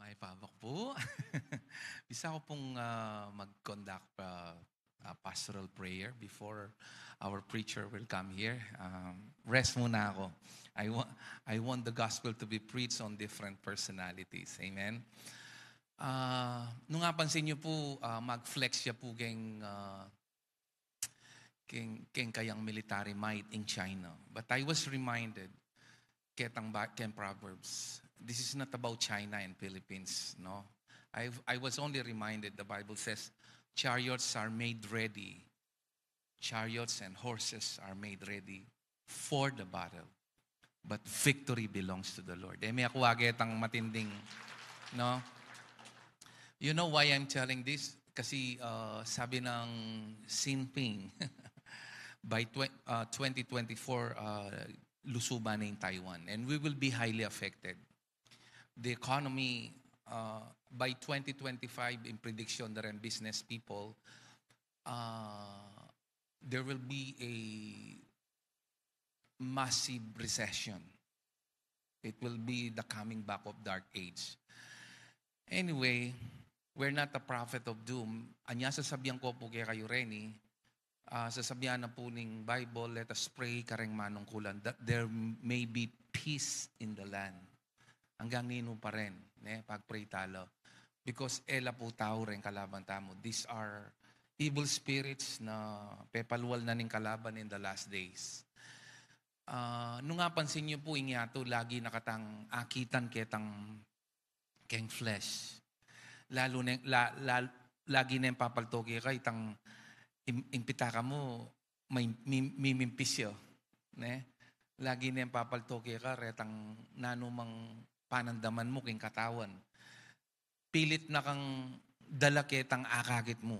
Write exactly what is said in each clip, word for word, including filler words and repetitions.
Ay, pabak po. Bisa ko pong ah, mag-conduct pa ah, pastoral prayer before our preacher will come here. Um, rest muna ako. I, wa- I want the gospel to be preached on different personalities. Amen? Ah, nung napansin niyo po, ah, mag-flex siya po keng, ah, keng, keng kayang military might in China. But I was reminded, ketang ba, keng Proverbs, this is not about China and Philippines, no? I, I was only reminded, the Bible says, chariots are made ready. Chariots and horses are made ready for the battle. But victory belongs to the Lord. E, me akuage tang matinding, no? You know why I'm telling this? Kasi uh, sabi ng Xi Jinping, by tw- uh, twenty twenty-four, uh, lusuban na yung Taiwan. And we will be highly affected. The economy, uh, by twenty twenty-five, in prediction na rin business people, uh, there will be a massive recession. It will be the coming back of dark age. Anyway, we're not a prophet of doom. Anya sasabian ko po kekayu reni, ah, sasabian na po ning Bible, let us pray kareng manungkulan, that there may be peace in the land. Anggang ninu pa rin, ne, pag-pray tala. Because e la po tau reng kalaban tamu. These are evil spirits na pepalwal na ning kalaban in the last days. Ah, nung napansin niyo po, ing yatu, lagi na katang akitan ketang keng flesh. Lalu ne, la, la, lagi neng papaltoke ka, itang im, impita ka mu, may, mi, mimimpis ya, ne? Lagi neng papaltoke ka, retang nanumang panandaman mu keng katawan. Pilit na kang dala ketang akakit mu.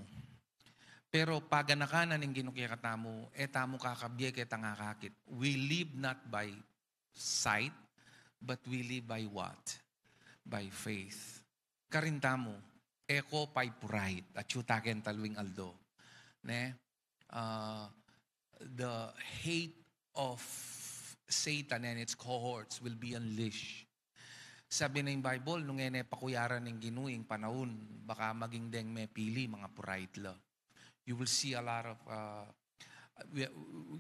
Pero paganaka na ning Ginu kekatamu, e tamu kakabye ketang akakit. We live not by sight, but we live by what? By faith. Karin tamu, e ko pay pride, atyu ta keng talwing aldo. Ne? Uh, the hate of Satan and its cohorts will be unleashed. Sabi na ing Bible, nung e ne pakuyaran ning Ginu ing panaun, baka maging deng mepili, mga pride la. You will see a lot of, uh, we-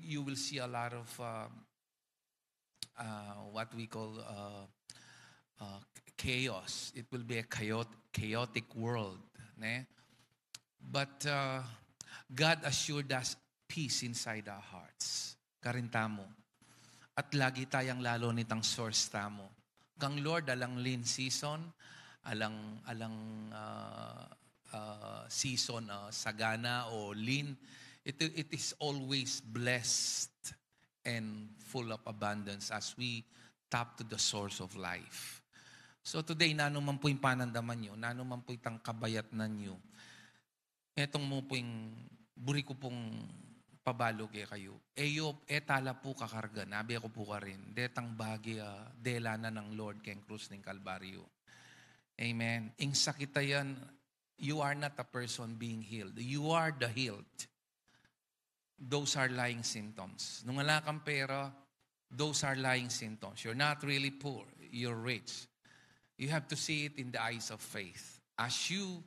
you will see a lot of, uh, uh, what we call uh, uh, chaos. It will be a chaot- chaotic world. Ne? But uh, God assured us peace inside our hearts. Karin tamu. At lagi tayang lalo nitang source tamu. Kang Lord, alang lean season, alang, alang uh, uh, season uh, sagana o lean, it, it is always blessed and full of abundance as we tap to the source of life. So today, nanu man pu ing panandaman yu, nanu man pu itang kabayatnan yu, etong mu pu ing buri ku pung pabalu kekayu. E yu, e tala pu kakargan, abe ku pu karin, detang bage a dela na nang Lord keng krus ning Kalbaryo. Amen. Ing sakit a yan, you are not a person being healed. You are the healed. Those are lying symptoms. Nung ala kang pera, those are lying symptoms. You're not really poor. You're rich. You have to see it in the eyes of faith. As you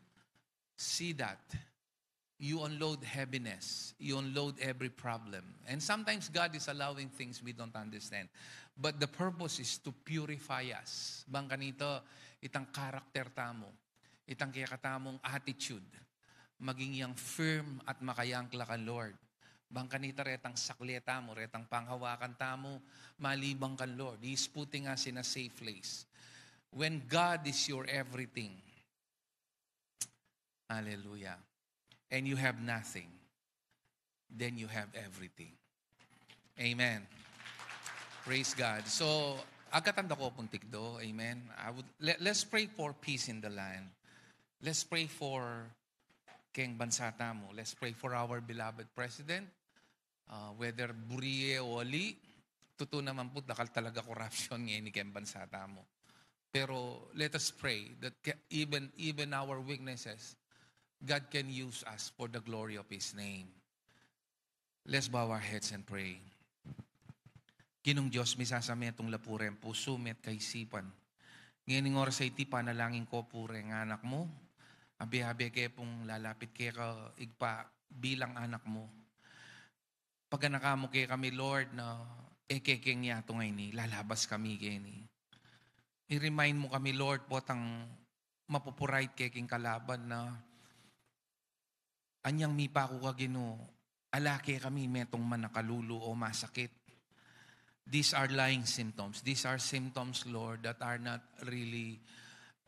see that, you unload heaviness. You unload every problem. And sometimes God is allowing things we don't understand. But the purpose is to purify us. Bang kanita, itang karakter tamu, itang kekatamung attitude, maging yang firm at makayangkla kang Lord. Bang kanita retang sakle tamu, retang panghawakan tamu, malibang kang Lord. He is putting us in a safe place. When God is your everything, hallelujah, and you have nothing, then you have everything. Amen. Praise God. So, agkatanda ko pung tikdo. Amen. I would, let, let's pray for peace in the land. Let's pray for keng bansa tamu. Let's pray for our beloved president. Uh, whether buri ye o ali, tutu naman pu, dakal talaga corruption ngeni keng bansa tamu. Pero let us pray that ca- even even our weaknesses, God can use us for the glory of His name. Let's bow our heads and pray. Ginung Dios, misasame tung lapure ing pusu mi at kaisipan. Ngening oras a iti, panalangin ku pu reng anak mu. Abe-abe ke pung lalapit keka, Ibpa, bilang anak mu. Paganaka mu kekami, Lord, na e ke keng yatu ngeni, lalabas kami keni. I-remind mu kami, Lord, potang mapupurait ke king kalaban na anyang mipaku ka, Ginu, ala kekami metung man a kalulu o masakit. These are lying symptoms. These are symptoms, Lord, that are not really,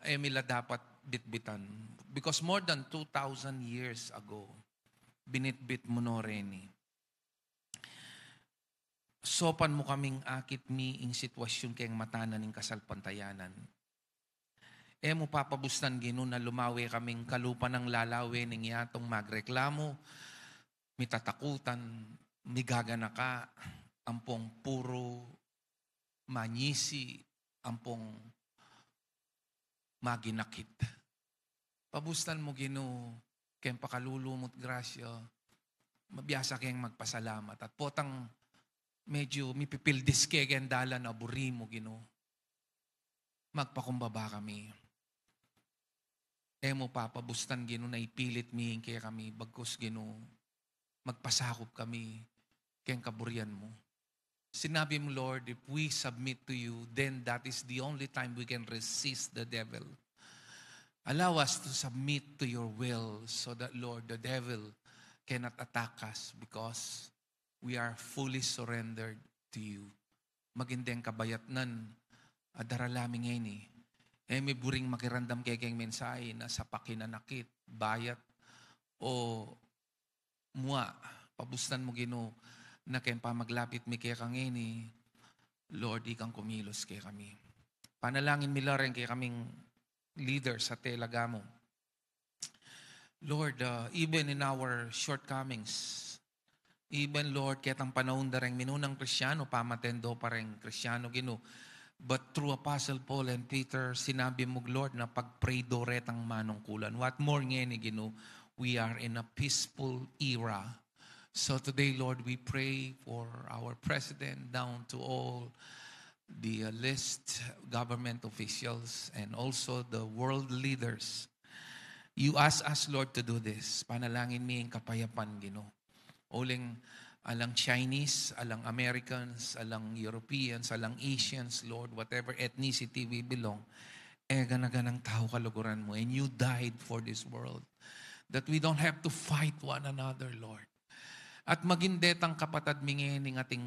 e mi la dapat bitbitan. Because more than two thousand years ago, binitbit mu no reni. Saupan mu kaming akit mi ing sitwasyun keng mata na ning kasalpantayanan. E mu papabustan, Ginu, na lumawe kaming kalupa nang lalawe ning yatung magreklamu, mitatakutan, migaganaka, ampong puru manyisi, ampong maginakit. Pabustan mu, Ginu, keng pakalulu mu't grasya, mabiasa keng magpasalamat. At potang medyu mipipildis ke keng dalan a buri mu, Ginu, magpakumbaba kami. E mu papabustan, Ginu, na ipilit mi kekami, bagkus, Ginu, magpasakup kami keng kaburian mu. Sinabi mu, Lord, if we submit to you, then that is the only time we can resist the devil. Allow us to submit to your will so that, Lord, the devil cannot attack us because we are fully surrendered to you. Maging deng kabayatnan a daralan mi ngeni. E mi buring makiramdam kekeng mensahe na sapakin a nakit, bayat, o mua. Pabustan mu, Ginu, na keng pamaglapit mi keka ngeni, Lord, ikang kumilos kekami. Panalangin mi la reng kekaming leaders a telaga mu. Lord, uh, even in our shortcomings, even, Lord, ketang panaun da reng minunang Kristiano, pamaten do pa reng Kristiano, Ginu. But through Apostle Paul and Peter, sinabi mu, Lord, na pagpray do retang manungkulan. What more ngeni, Ginu, we are in a peaceful era. So today, Lord, we pray for our president down to all the, uh, list government officials and also the world leaders. You ask us, Lord, to do this. Panalangin mi ing kapayapan, Ginu. Uling alang Chinese, alang Americans, alang Europeans, alang Asians, Lord, whatever ethnicity we belong, e gana-ganang tau kaluguran mu. And you died for this world, that we don't have to fight one another, Lord. At maging detang kapatad mi ngening ating,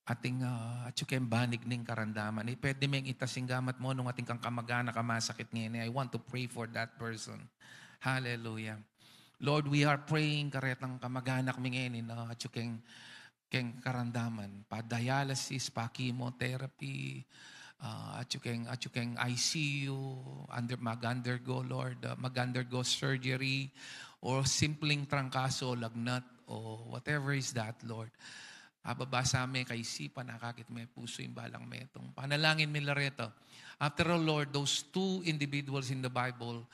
ating, ah, atyu keng banig ning karamdaman. E pwede meng itas ing gamat mu nung atin kang kamag-anak a masakit ngeni. I want to pray for that person. Hallelujah. Lord, we are praying karetang kamag-anak mi ngeni na atyu keng, keng karamdaman. Pa dialysis, pa chemotherapy, ah, atyu keng, atyu keng I C U, under, mag-undergo, Lord, ah, mag-undergo surgery, or simpleng trangkaso, lagnat, o whatever is that, Lord. Ababa sa me kaisipan, akakit me pusu ing balang metung. Panalangin mi la reta. After all, Lord, those two individuals in the Bible,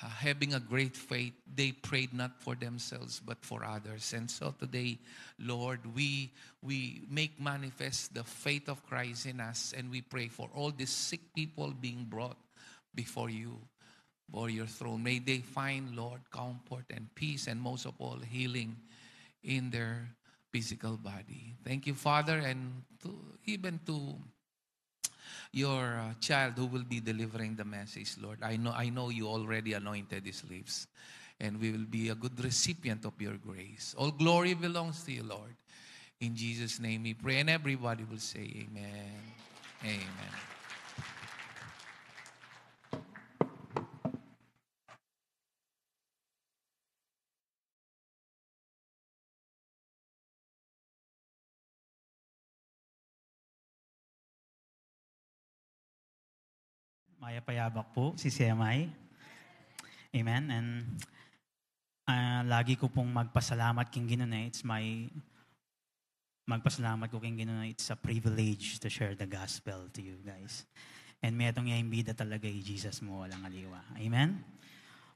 uh, having a great faith, they prayed not for themselves, but for others. And so today, Lord, we, we make manifest the faith of Christ in us, and we pray for all these sick people being brought before you, before your throne. May they find, Lord, comfort and peace, and most of all, healing in their physical body. Thank you, Father, and to, even to your, uh, child who will be delivering the message, Lord. I know, I know you already anointed his lips, and we will be a good recipient of your grace. All glory belongs to you, Lord. In Jesus' name we pray, and everybody will say, "Amen." Amen. Mayap a yabak po, si Semay. Amen. And, ah, lagi ko pong magpasalamat king Ginu, ne. It's my, magpasalamat ko king Ginu, ne. It's a privilege to share the gospel to you guys. And metung ya ing bida talaga i Jesus mu, walang aliwa. Amen?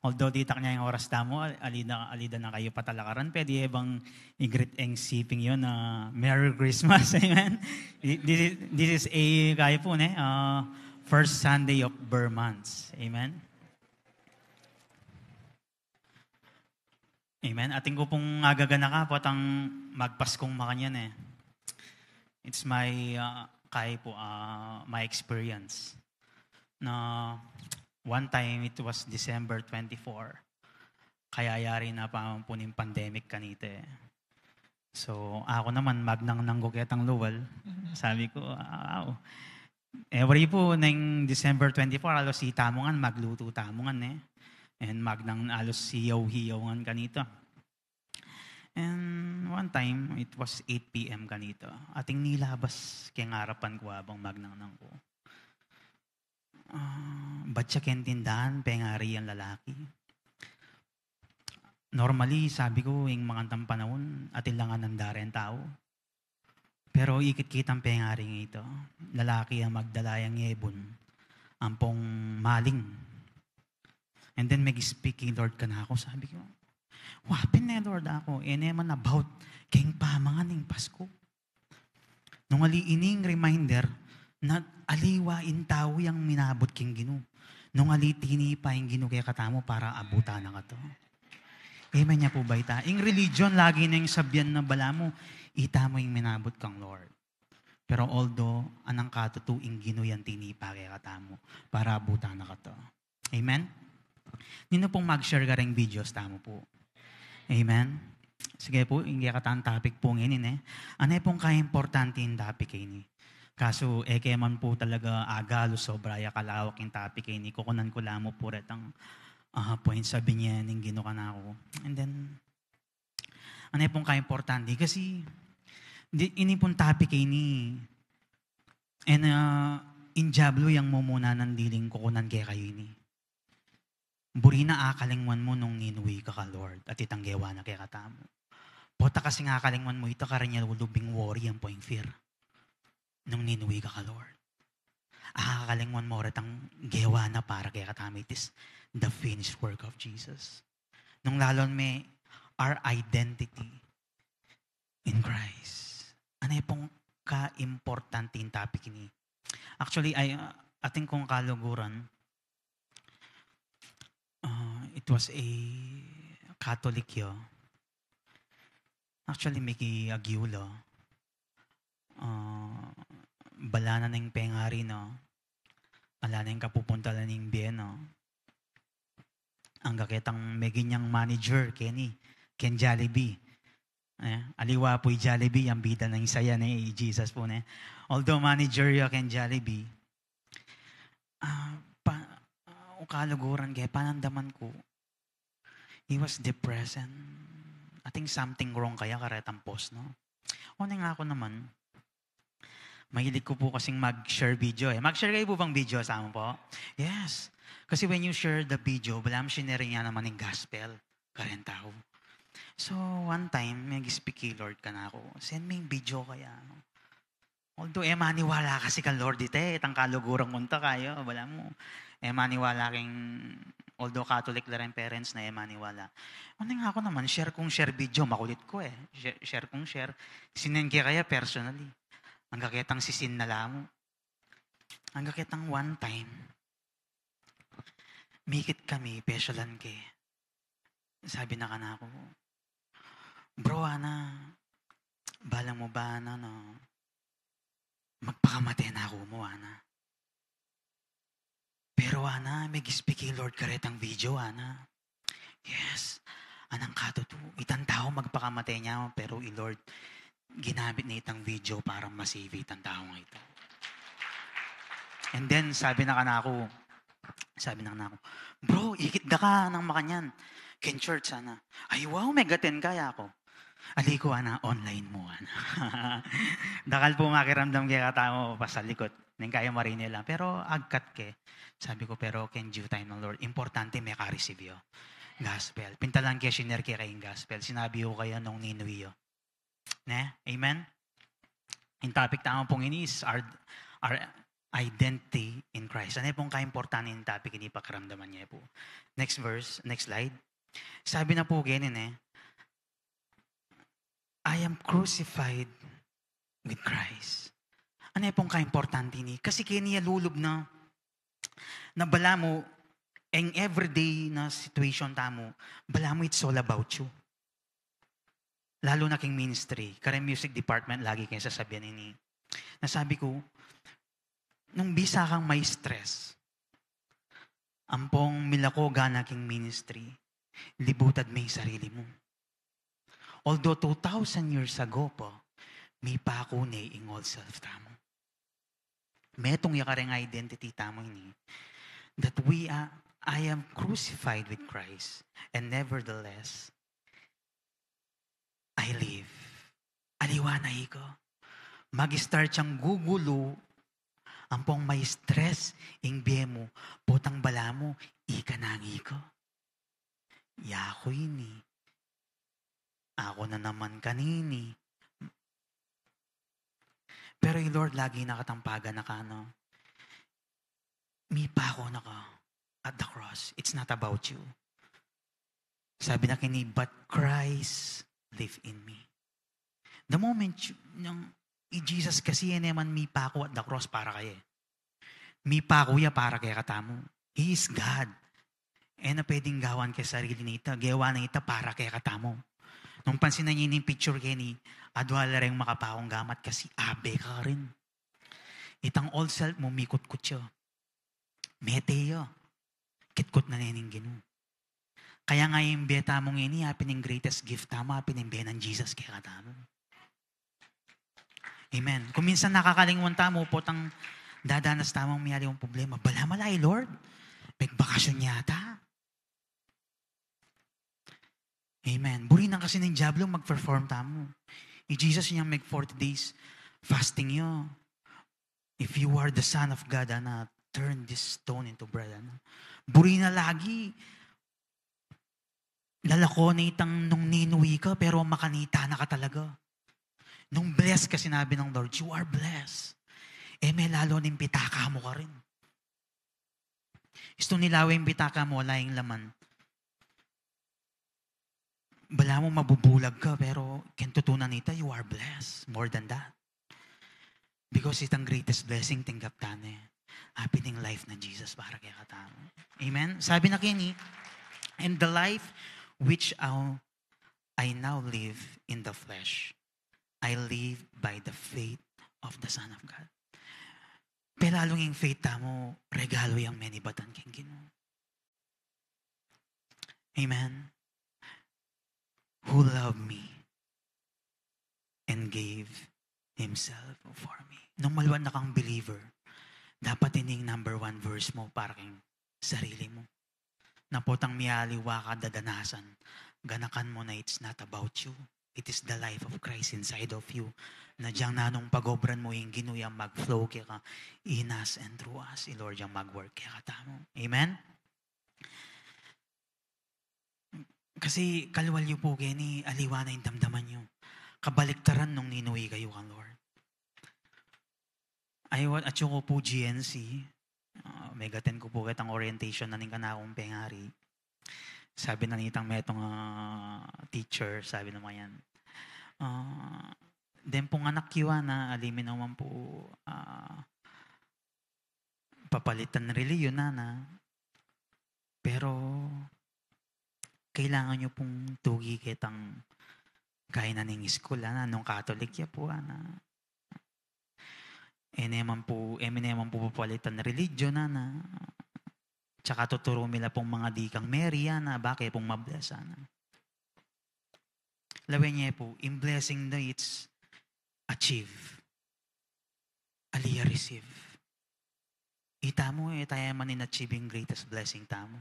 Although ditak ne ing oras tamu, al-, alida, alida na kayu patalakaran, pwede ya bang i-greet ing siping yu na Merry Christmas? Amen? Thi-, this is, this is a, kayu po, ne? Ah, first Sunday of Burr months. Amen? Amen. Atin ku pung agaganaka potang magpaskung makanyan e. It's my, uh, kaya pu, uh, my experience. Na one time, it was December twenty-four. Kayayari na pa pu ning pandemic kanita e. So, aku naman, magnangnang ku ketang luwal. Sabi ku, "Aw." E, wari pu, neng December twenty-four, alos ita mu ngan, maglutu tamu ngan e. And magnang alos hiyaw-hiyaw ngan kanita. And one time, it was eight P M kanita. Ating nilabas keng arapan ku abang magnangnang ku. Ah, batsa keng tindahan, pengari yang lalaki. Normally, sabi ku, ing makantang panaun, atin lang ananda reng tau. Pero ikit kitang pengari ngeni, lalaki yang magdala yang yebun, ampong maling. And then, meg-speak i Lord kanaku, sabi ku, "Wa pin ne, Lord, aku, e ne man about keng pamangan ning Pasko." Nung ali ining reminder, na aliwa ing tau yang minabut keng Ginu. Nung ali tinipa ing Ginu kekatamu para abutan na katu. Amen ya pu ba ita? Ing religion, lagi neng sabian na balamu, ita mu ing minabut kang Lord. Pero although, anang katutu ing Ginu yang tinipa kekatamu para abutan na katu. Amen? Ninu pung mag-share kareng videos tamu pu? Amen? Sige pu, ing kekatang topic pu ngeni ne. Ane pung kaimportante ing topic ini? Kasu, e ke man pu talaga agalu, sobra ya kalawak ing topic ini. Kukunan ku la mu pu retang, ah, point sabyan ning Ginu kanaku. And then, ane pung kaimportante? Kasi, di, ini pung topic ini, e na, ing Diablo yang mumuna nang diling kukunan kekayu ini. Buri na akalingwan mu nung ninui ka ka Lord at itang gewa na kekatamu. Pota kasing akalingwan mu ita, kareng ya lulubing worry ampo ing fear. Nung ninui ka ka Lord, akalingwan mu retang gewa na para kekatamu, it is the finished work of Jesus. Nung lalon me, our identity in Christ. Ane pung kaimportante ing topic ini? Actually, I, uh, atin kung kaluguran, uh, it was a Catholic ya. Actually, miki agiu la. Ah, balanan neng pengari na, ala neng kapupuntalan ning bie na. Angga ketang meging yang manager keni, ken Jollibee. E, aliwa pu i Jollibee, yang bida neng saya ne, i Jesus pu ne. Although manager ya ken Jollibee, ah, pa, ah, ukaluguran ke, panandaman ku, he was depressed and I think something wrong kaya karetang post, no? O, neng aku naman, mahilig ku pu kasing mag-share video e. Mag-share kayu pu bang video sa amu pu? Yes. Kasi when you share the video, balamu shinare ne naman ing gospel kareng tau. So, one time, meg-speak i Lord kanaku, "Send me ing video kaya." Although e maniwala kasi kang Lord ita e, itang kaluguran kung ta kaya, balamu, e maniwala keng, although Catholic la reng parents na, e maniwala. Neng aku naman, share kung share video, makulit ku e. Share, share kung share. Sinend ke kaya personally. Angga ketang sisin na la mu. Angga ketang one time, mikit kami, pesyalan ke. Sabi na kanaku, "Bro," ana, "bala mu ba, ana, na magpakamate na ku mu, ana? Pero," ana, "meg-speak i Lord karetang video," ana. Yes. Anang katutu, itang tau magpakamate ne, pero i Lord, ginamit ne itang video para ma-save itang tau ngeni. And then, sabi na kanaku, sabi na kanaku, "Bro, ikit da ka nang makanyan keng church, ana." "Ay, wow, meg-attend ka," yaku. "Ali ku," ana, "online mu," ana. Dakal pu makiramdam kekatamu pasalikut. Neng kaya marinel lang. Pero agkat ke. Sabi ku, "Pero keng due time nang Lord, importante meka-receive yu gospel." Pintalan ke, shinare ke kaya ing gospel. Sinabi ku kaya nung ninui yu. Ne? Amen? Ing topic tamu pung ini is our, our identity in Christ. Ane pung kaimportante ning topic ini, pakiramdaman ye pu. Next verse, next slide. Sabi na pu keni, ne, "I am crucified with Christ." Ane pung kaimportante ini? Kasi keni ya lulub na Na balamu, ing everyday na situation tamu, balamu it's all about you. Lalu na king ministry, karen music department, lagi keng sasabian ini. Na sabi ku, nung bisa kang ma-stress, ampong milako gana king ministry, libutad me ing sarili mu. Although two thousand years ago pa, mipaku ne ing old self tamu. Metung ya kareng identity tamu ini. That we are, I am crucified with Christ, and nevertheless, I live. Aliwa na ika. Mag-start yang gugulu, ampong ma-stress ing bie mu, potang balamu, ika nang ika. Yaku ini. Aku na naman kanini. Pero i Lord lagi na katampagan na kanu. Mipaku na ka at the cross. It's not about you. Sabi na keni, "But Christ live in me." The moment you, nang, i Jesus kasi, e ne man mipaku at the cross para kaya e. Mipaku ya para kekatamu. He is God. E na pwedeng gawan keng sarili na ita, gewa na ita para kekatamu. Nung pansinan ye ning picture keni, adwa la reng makapakung gamat kasi abe ka rin. Itang old self mu, mikutkut ya. Mete ya. Kitkut na ne ning Ginu. Kaya nga ing bie tamu ngeni, a pin ing greatest gift tamu, a pin ing bie nang Jesus kekatamu. Amen. Kung minsan nakakalingwan tamu, potang dadanas tamung miyaliwang problema, balamu ala i Lord, megbakasyon yata. Amen. Buri na kasi ning Diablo mag-perform tamu. I Jesus, inyang meg forty days fasting ya. "If you are the Son of God, ana, turn this stone into bread," ana. Buri na lagi. Lalako na itang nung ninuwi ka, pero makanita na ka talaga. Nung blessed ka, sinabi ng Lord, "You are blessed." E me lalo ning pitaka mu karin. Istu nilawe ing pitaka mu, ala ing laman. Balamu mabubulag ka, pero keng tutunan nita, you are blessed more than that. Because itang greatest blessing, tinggap ta ne. A pin ing life nang Jesus para kekatamu. Amen? Sabi na keni, "And the life which I, I now live in the flesh, I live by the faith of the Son of God." Pelalu ing faith tamu, regalo yang menibatan keng Ginu. Amen. "Who loved me and gave himself for me." Nung malwan na kang believer, dapat ini ing number one verse mu para keng sarili mu. Na potang miyaliwa ka dadanasan, ganakan mu na it's not about you. It is the life of Christ inside of you. Na diyang nanung pag-obran mu ing Ginu yang mag-flow keka, in us and through us. I Lord yang mag-work kekatamu. Amen? Kasi kalwal yu pu keni, aliwa na ing damdaman yu. Kabaliktaran nung ninuwi kayu kang Lord. Ay, wa-, atyu ku pu G N C. Ah, meg-attend ku pu ketang orientation na ning kanakung pengari. Sabi na nitang metung, ah, teacher, sabi na mayan, ah, "Den pung anak yu, ana, ali mi naman pu, ah, papalitan relihiyon, ana. Pero kailangan yu pung tugi ketang kainan ning school, ana, nung Catholic ya pu, ana. E ne man pu, e mi ne man pu papalitan relihiyon, ana. Tsaka tuturu mi la pung mangadi kang Mary, ana, bake pung ma-bless, ana." Lawen ye pu, ing blessing da it's achieve. Ali ya receive. Itamu, e taya man in-achieve ing greatest blessing tamu.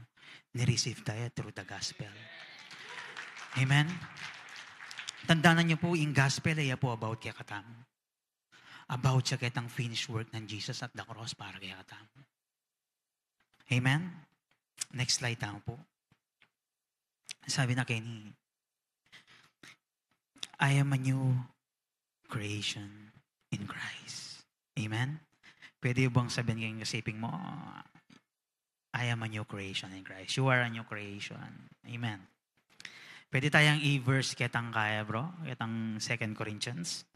Ni-receive taya through the gospel. Amen? Tandanan yu pu, ing gospel, e ya pu about kekatamu. About ya ketang finished work nang Jesus at the cross para kekatamu. Amen? Next slide tamu pu. Sabi na keni, "I am a new creation in Christ." Amen? Pwede bang sabihin keng kasiping mu, "I am a new creation in Christ." You are a new creation. Amen. Pwede tayang i-verse ketang kaya, bro? Ketang Second Corinthians.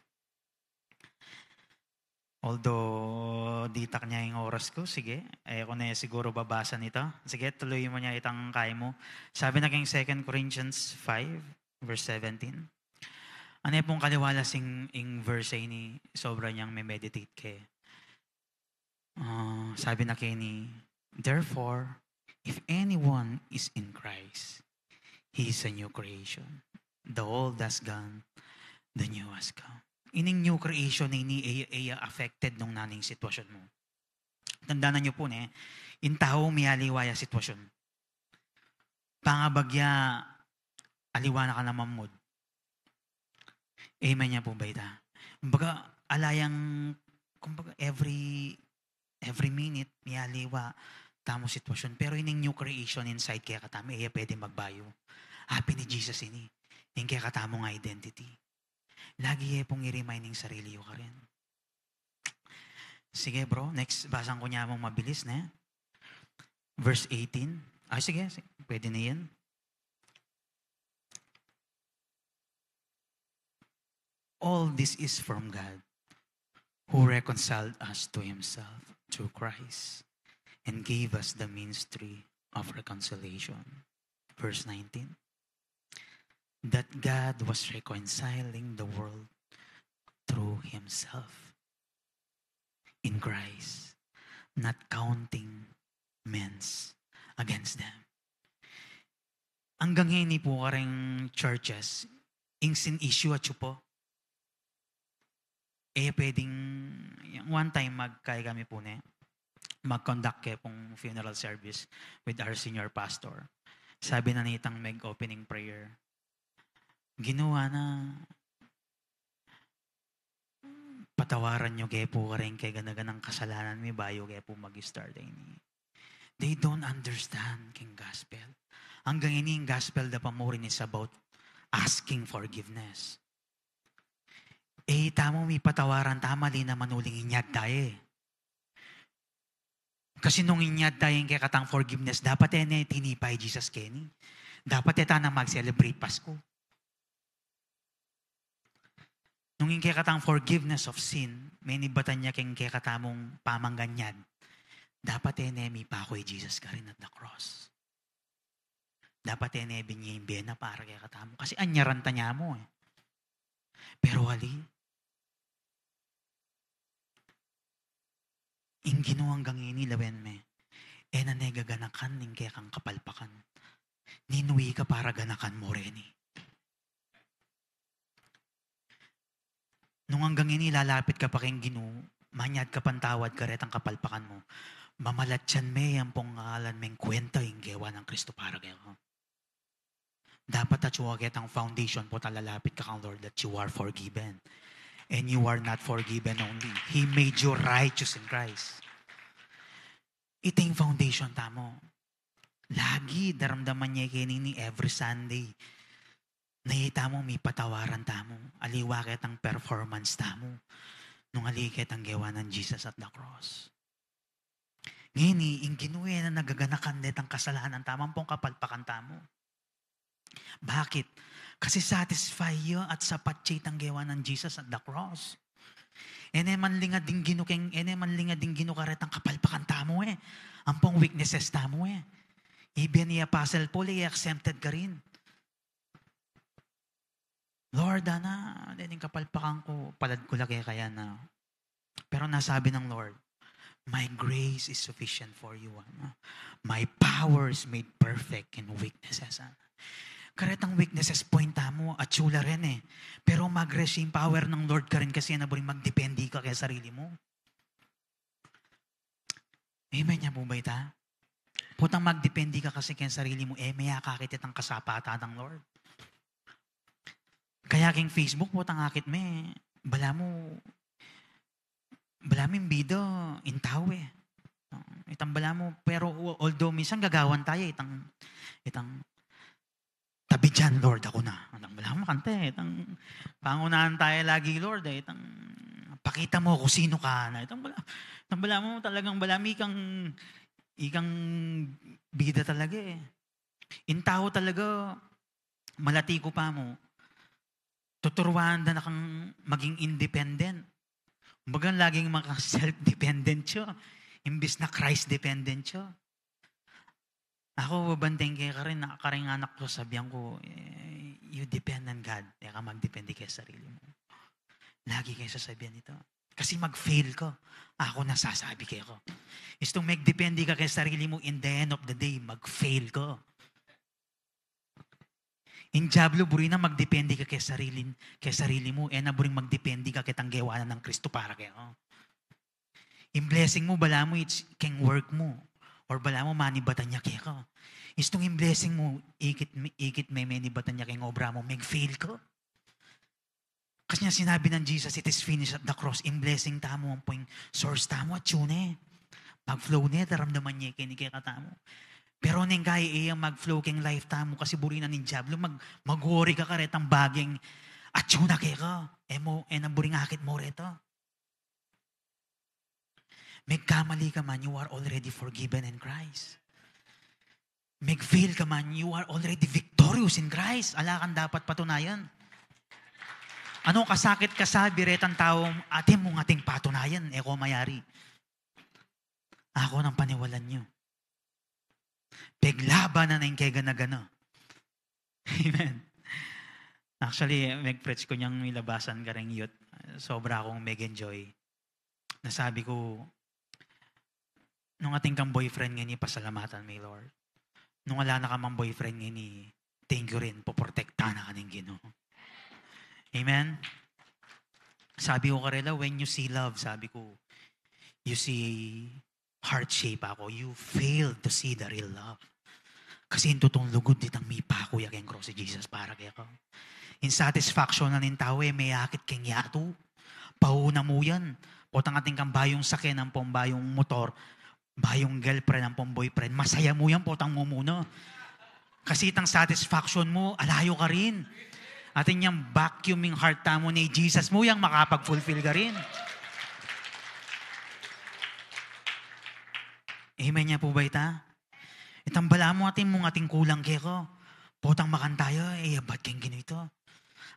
Although ditak ne ing oras ku, sige, e ku ne siguru babasa ita. Sige, tuluy mu ne itang kaya mu. Sabi na keng Second Corinthians five, verse seventeen. Ane pung kaliwalas ing, ing verse ini, sobra yang me-meditate ke. Ah, sabi na keni, "Therefore, if anyone is in Christ, he is a new creation. The old has gone, the new has come." Ining new creation ini, e ya, e ya affected nung nanung sitwasyun mu. Tandanan yu pu ne, ing tau miyaliwa ya sitwasyun. Pangabagya, aliwa na ka naman mood. Amen ya pu ba ita? Kumbaga, ala yang, kumbaga, every, every minute, miyaliwa tamu sitwasyun. Pero ining new creation inside kekatamu, e ya pwedeng magbayu. Apin ni Jesus ini, ing kekatamung identity. Lagi ye pung i-remind ing sarili yu karin. Sige, bro, next, basang ku ne mung mabilis, ne? Verse eighteen. Ay, sige, sige. Pwede na yan. All this is from God, who reconciled us to himself through Christ and gave us the ministry of reconciliation. Verse nineteen. That God was reconciling the world through himself in Christ, not counting men's against them. Anggang ini pu kareng churches, ing sin-issue atyu pu. E pwedeng, yung one time magkaya kami pu ne, mag-conduct ke pung funeral service with our senior pastor. Sabi na nitang mag-opening prayer, "Ginu, ana, patawaran yu ke pu kareng keganaganang kasalanan mi bayu ke pu mag-start ini." They don't understand keng gospel. Anggang ini ing gospel da pa mu rin is about asking forgiveness. E tamu mipatawaran ta, mali naman uling inyad taye. Kasi nung inyad taye ing kekatang forgiveness, dapat e ne tinipa i Jesus keni. Dapat e ta na mag-celebrate Pasko. Nung ing kekatang forgiveness of sin, menibatan ya keng kekatamung pamanganyad, dapat e ne mipaku i Jesus karin at the cross. Dapat e ne binye ing bie na para kekatamu. Kasi anyaran ta ne mu e. Pero ali, ing Ginu anggang ini lawen me, e na ne gaganakan ing kekang kapalpakan. Ninu ika para ganakan mu reni? Nung anggang ini lalapit ka pa keng Ginu, manyad ka pang tawad karetang kapalpakan mu, mamalatyan me ampong ngalan meng kwenta ing gewa nang Kristo para keka. Dapat atyu ketang foundation potang lalapit ka kang Lord, that you are forgiven. And you are not forgiven only. He made you righteous in Christ. Ita ing foundation tamu. Lagi daramdaman ye keni ini every Sunday. Na ita mu, mipatawaran tamu. Aliwa ketang performance tamu nung ali ketang gewa nang Jesus at the cross. Ngeni, ing Ginu e na gaganakan detang kasalanan tamu ampong kapalpakan tamu. Bakit? Kasi satisfy ya at sapat ya itang gewa nang Jesus at the cross. E ne manlingad ing Ginu keng, e ne manlingad ing Ginu karetang kapalpakan tamu e. Ampong weaknesses tamu e. Even i Apostle Paul e, exempted karin. "Lord, ana, dening kapalpakan ku, palad ku la keka, ana." Pero nasabi nang Lord, "My grace is sufficient for you, ana. My power is made perfect in weaknesses, ana." Karetang weaknesses point tamu, atyu la rin e. Pero mag-rest ing power nang Lord karin kasi e na buring magdepende ka keng sarili mu. Amen ya pu ba ita? Potang magdepende ka kasi keng sarili mu, e me akakit itang kasapatan nang Lord. Kaya keng Facebook, potang akit me, balamu, balamu ing bida, ing tau e. Itang balamu, pero although minsan gagawan taya itang, itang, "Tabi diyan, Lord, aku na." Itang balamu kanta e, itang pangunahan taya lagi, Lord e, itang, "Pakita mo kung sino ka na." Itang bala-, itang balamu talagang balamu ikang, ikang bida talaga e. Ing tau talaga, malati ku pa mu, tuturuan da na kang maging independent. Kumbaga, laging maka-self-dependent siya. Imbis na Christ-dependent siya. Aku, babanteng ke karin, na, karing anak ku, sasabian ku, eh, "You depend on God. E ka magdepende keng sarili mu." Lagi ke sasabian ita. Kasi mag-fail ka. Aku na sasabi keka. Istung magdepende ka keng sarili mu, in the end of the day, mag-fail ka. Ing Diablo, buri na magdepende ka keng sarili, keng sarili mu. E na buring magdepende ka ketang gewa na nang Kristo para keka. Ing blessing mu, balamu it's keng work mu. Or balamu manibatan ya keka. Istung ing blessing mu, ikit, ikit me menibatan ya keng obra mu, mag-fail ka. Kasi nga sinabi nang Jesus, "It is finished" at the cross. Ing blessing tamu, ampo ing source tamu, atyu ne. Mag-flow ne, daramdaman ye keni kekatamu. Pero neng kaya e yang mag-flow keng life tamu, kasi buri na ning Diablo, mag-, mag-worry ka karetang bageng atyu na keka. E mu, e na buring akit mu reta. Magkamali ka man, you are already forgiven in Christ. Mag-fail ka man, you are already victorious in Christ. Ala kang dapat patunayan. Ano kasakit kasabi retang tau, atin mung ating patunayan, e ko mayari. Aku nang paniwalan yu. Paglaban na ning kegana-gana. Amen. Actually, mag-preach ku nyang milabasan karing youth. Sobra kung mag-enjoy. Nasabi ku, nung atin kang boyfriend ngeni, pasalamatan me, Lord. Nung ala na ka mang boyfriend ngeni, thank you rin, poprotektahan na ka ning Ginu. Amen? Sabi ku karela, when you see love, sabi ku, you see heart shape ako, you fail to see the real love. Kasi ing tutung lugud, itang mipaku ya keng krus i Jesus para keka. Ing satisfaction na ning tau, e me akit keng yatu. Pauna mu yan. Potang atin kang bayung saken ampong bayung motor, bayung girlfriend ampong boyfriend, masaya mu yan potang mumuna. Kasi itang satisfaction mu, ala yu karin. Atin yang vacuuming heart tamu, ne Jesus mu yang makapag-fulfill karin. Amen ya pu ba ita? Itang balamu atin mung atin kulang keka. Potang makanta ya, e, abat keng Ginu ita.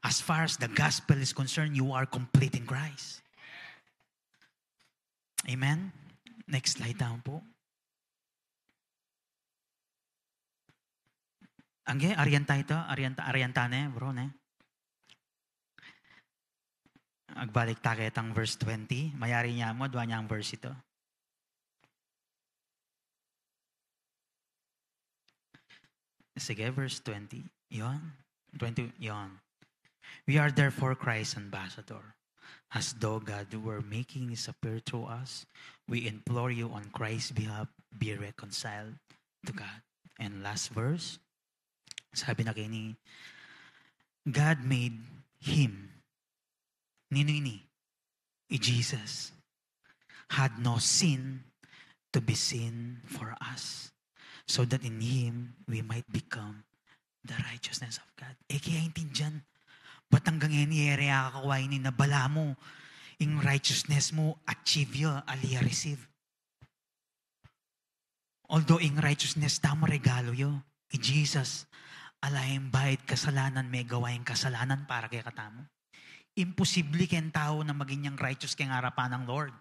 As far as the gospel is concerned, you are complete in Christ. Amen? Next slide tamu pu. Angge, arian ta ita, arian ta, arian ta ne, bro, ne? Agbalik ta ketang verse twenty. Mayari ne mu, adua neng verse ita. Sige, verse twenty. Yon. Twenty, yon. We are therefore Christ's ambassador, as though God were making his appeal through us. We implore you on Christ's behalf, be reconciled to God. And last verse, sabi na keni, God made him. Ninu ini? I Jesus had no sin to be sin for us, so that in him we might become the righteousness of God. E ke aintindian. Ba't anggang ngeni e re akakua ini na balamu ing righteousness mu, achieve ya, ali ya receive. Although ing righteousness tamu regalu ya, i Jesus, ala yang bayad kasalanan, megawa yang kasalanan para kekatamu. Imposible keng tau na maging yang righteous keng arapan nang Lord.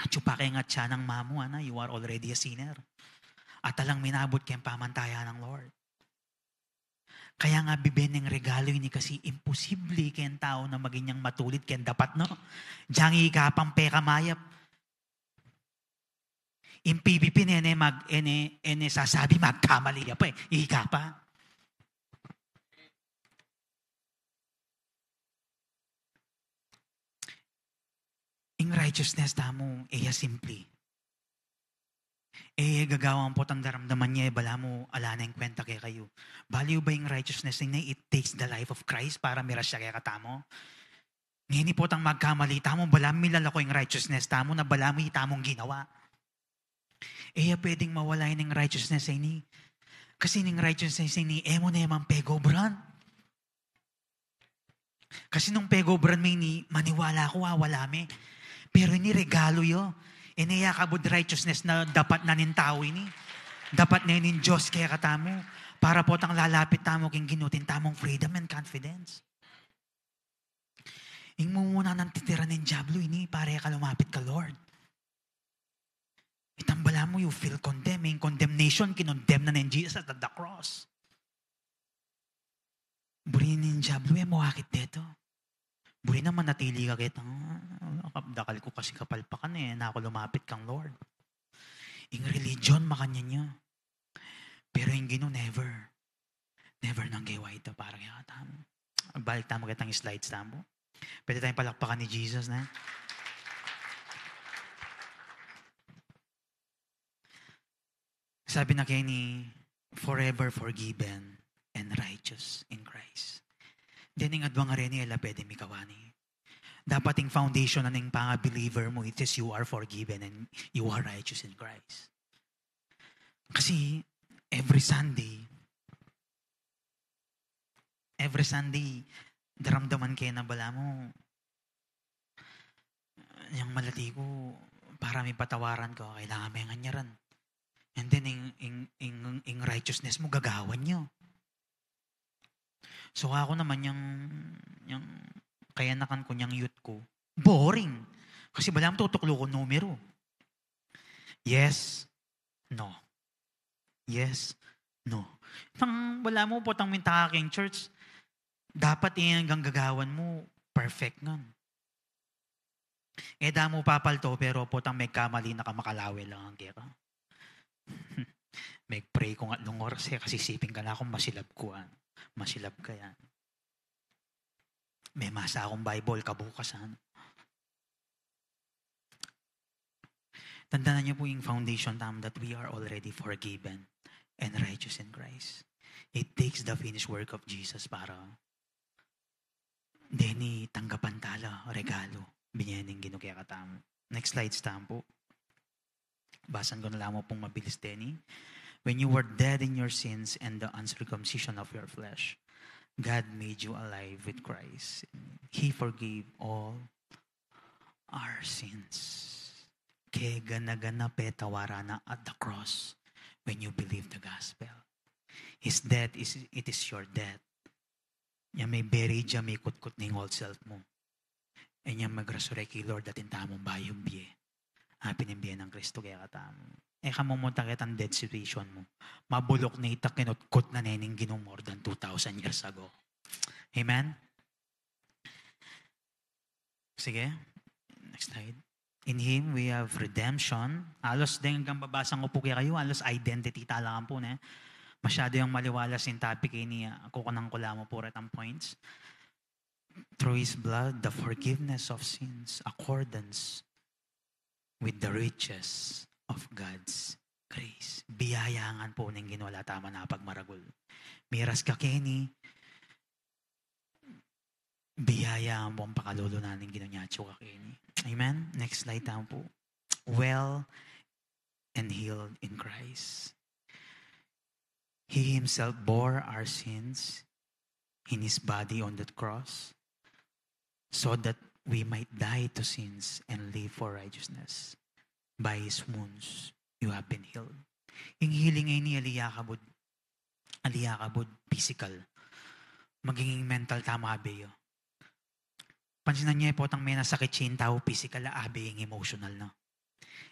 Atyu pa keng atyan nang mamu, ana, you are already a sinner. At alang minabut keng pamantayan nang Lord. Kaya nga bibie neng regalu ini kasi imposible keng tau na maging yang matulid keng dapat na. Diyang ikapang pekamayap. Ing P P P ne, ne mag-, e ne, e ne sasabi magkamali ya pa, e. Ika pa. Ing righteousness tamu, e ya simple. E ya gagawan potang daramdaman ye, balamu ala neng kwenta kekayu. Baliw ba ing righteousness ini, it takes the life of Christ para mirasya kekatamu? Ngeni potang magkamali tamu, balamu milalako ing righteousness tamu na balamu itamung ginawa. E ya pwedeng mawala ing righteousness ini. Kasi ning righteousness ini, e mu ne man pegobran. Kasi nung pegobran me ini, maniwala ku, wala me. Pero ini regalu ya. E ne ya kabud righteousness na dapat na ning tau ini. Dapat na ning Dios kekatamu. Para potang lalapit tamu keng Ginu, atin tamung freedom and confidence. Ing mumuna nang titira ning Diablo, ini, pare ka lumapit ka Lord. Itang balamu, you feel condemned. Ing condemnation, kinondemn na ning Jesus at the cross. Buri ning Diablo, e mu akit deto. Buri na manatili ka ketang, "Ah, dakal ku kasi kapalpakan e, e na ku lumapit kang Lord." Ing religion, makanyan ya. Pero ing Ginu, never. Never nang kewa ita para kekatamu. Balik tamu ketang slides tamu. Pwede tayung palakpakan i Jesus, ne? Sabi na keni, "Forever forgiven and righteous in Christ." Dening adwang a reni, e la pwede mikawani. Dapat ing foundation na ning panga-believer mu, it is you are forgiven and you are righteous in Christ. Kasi every Sunday, every Sunday, daramdaman ke na balamu, yang malati ku, para mipatawaran ku, kailangan me ngan ya ran. And then, ing, ing, ing, ing righteousness mu, gagawan yu. So, aku naman yang, yang kayanakan ku, yang youth ku, boring. Kasi balamu tutuklu ku numero. Yes, no. Yes, no. Nang balamu potang minta ka king church, dapat ing gagawan mu, perfect ngan. E da mu papalto, pero potang megkamali na ka, makalawe la ngan keka. Meg-pray ku ngan atlung oras e, kasi isipin ka na kung masilab ku, a. Masilab ka yan. Memasa kung Bible kabukasan. Tandanan yu pu ing foundation tamu that we are already forgiven and righteous in Christ. It takes the finished work of Jesus para deni tanggapan tala, regalo, binie ning Ginu kekatamu. Next slides tamu pu. Basan ku na la mu pung mabilis deni. "When you were dead in your sins and the uncircumcision of your flesh, God made you alive with Christ. He forgave all our sins." Kegana-gana petawaran na at the cross when you believe the gospel. His death is, it is your death. Yang me-bury ya, mikutkut ning old self mu. E yang mag-resurrect i Lord, atin tamung bayung bie. Apin ing bie nang Kristo kekatamu. E ka mumunta ketang dead situation mu. Mabuluk na ita, kinutkut na ne ning Ginu more than two thousand years ago. Amen? Sige. Next slide. In Him, we have redemption. Alos deng gambabasa ku pu kekayu, alos identity talaga pu, ne? Masyadu yang maliwalas ing topic ini, a, kukunan ku la mu pu retang points. Through His blood, the forgiveness of sins, accordance with the riches of God's grace. Biyaya ngan pu ning Ginu, ala ta man a pagmaragul. Miras ka keni, biyaya ngan pu ing pakalulu na ning Ginu nya atyu ka keni. Amen? Next slide tamu pu. Well and healed in Christ. He Himself bore our sins in His body on that cross, so that we might die to sins and live for righteousness. By His wounds, you have been healed. Ing healing ini, ali yakabud, ali yakabud physical. Maging mental tamu, abe yu. Pansinan ye, potang menasakit ya ing tau, physical, abe ing emotional na.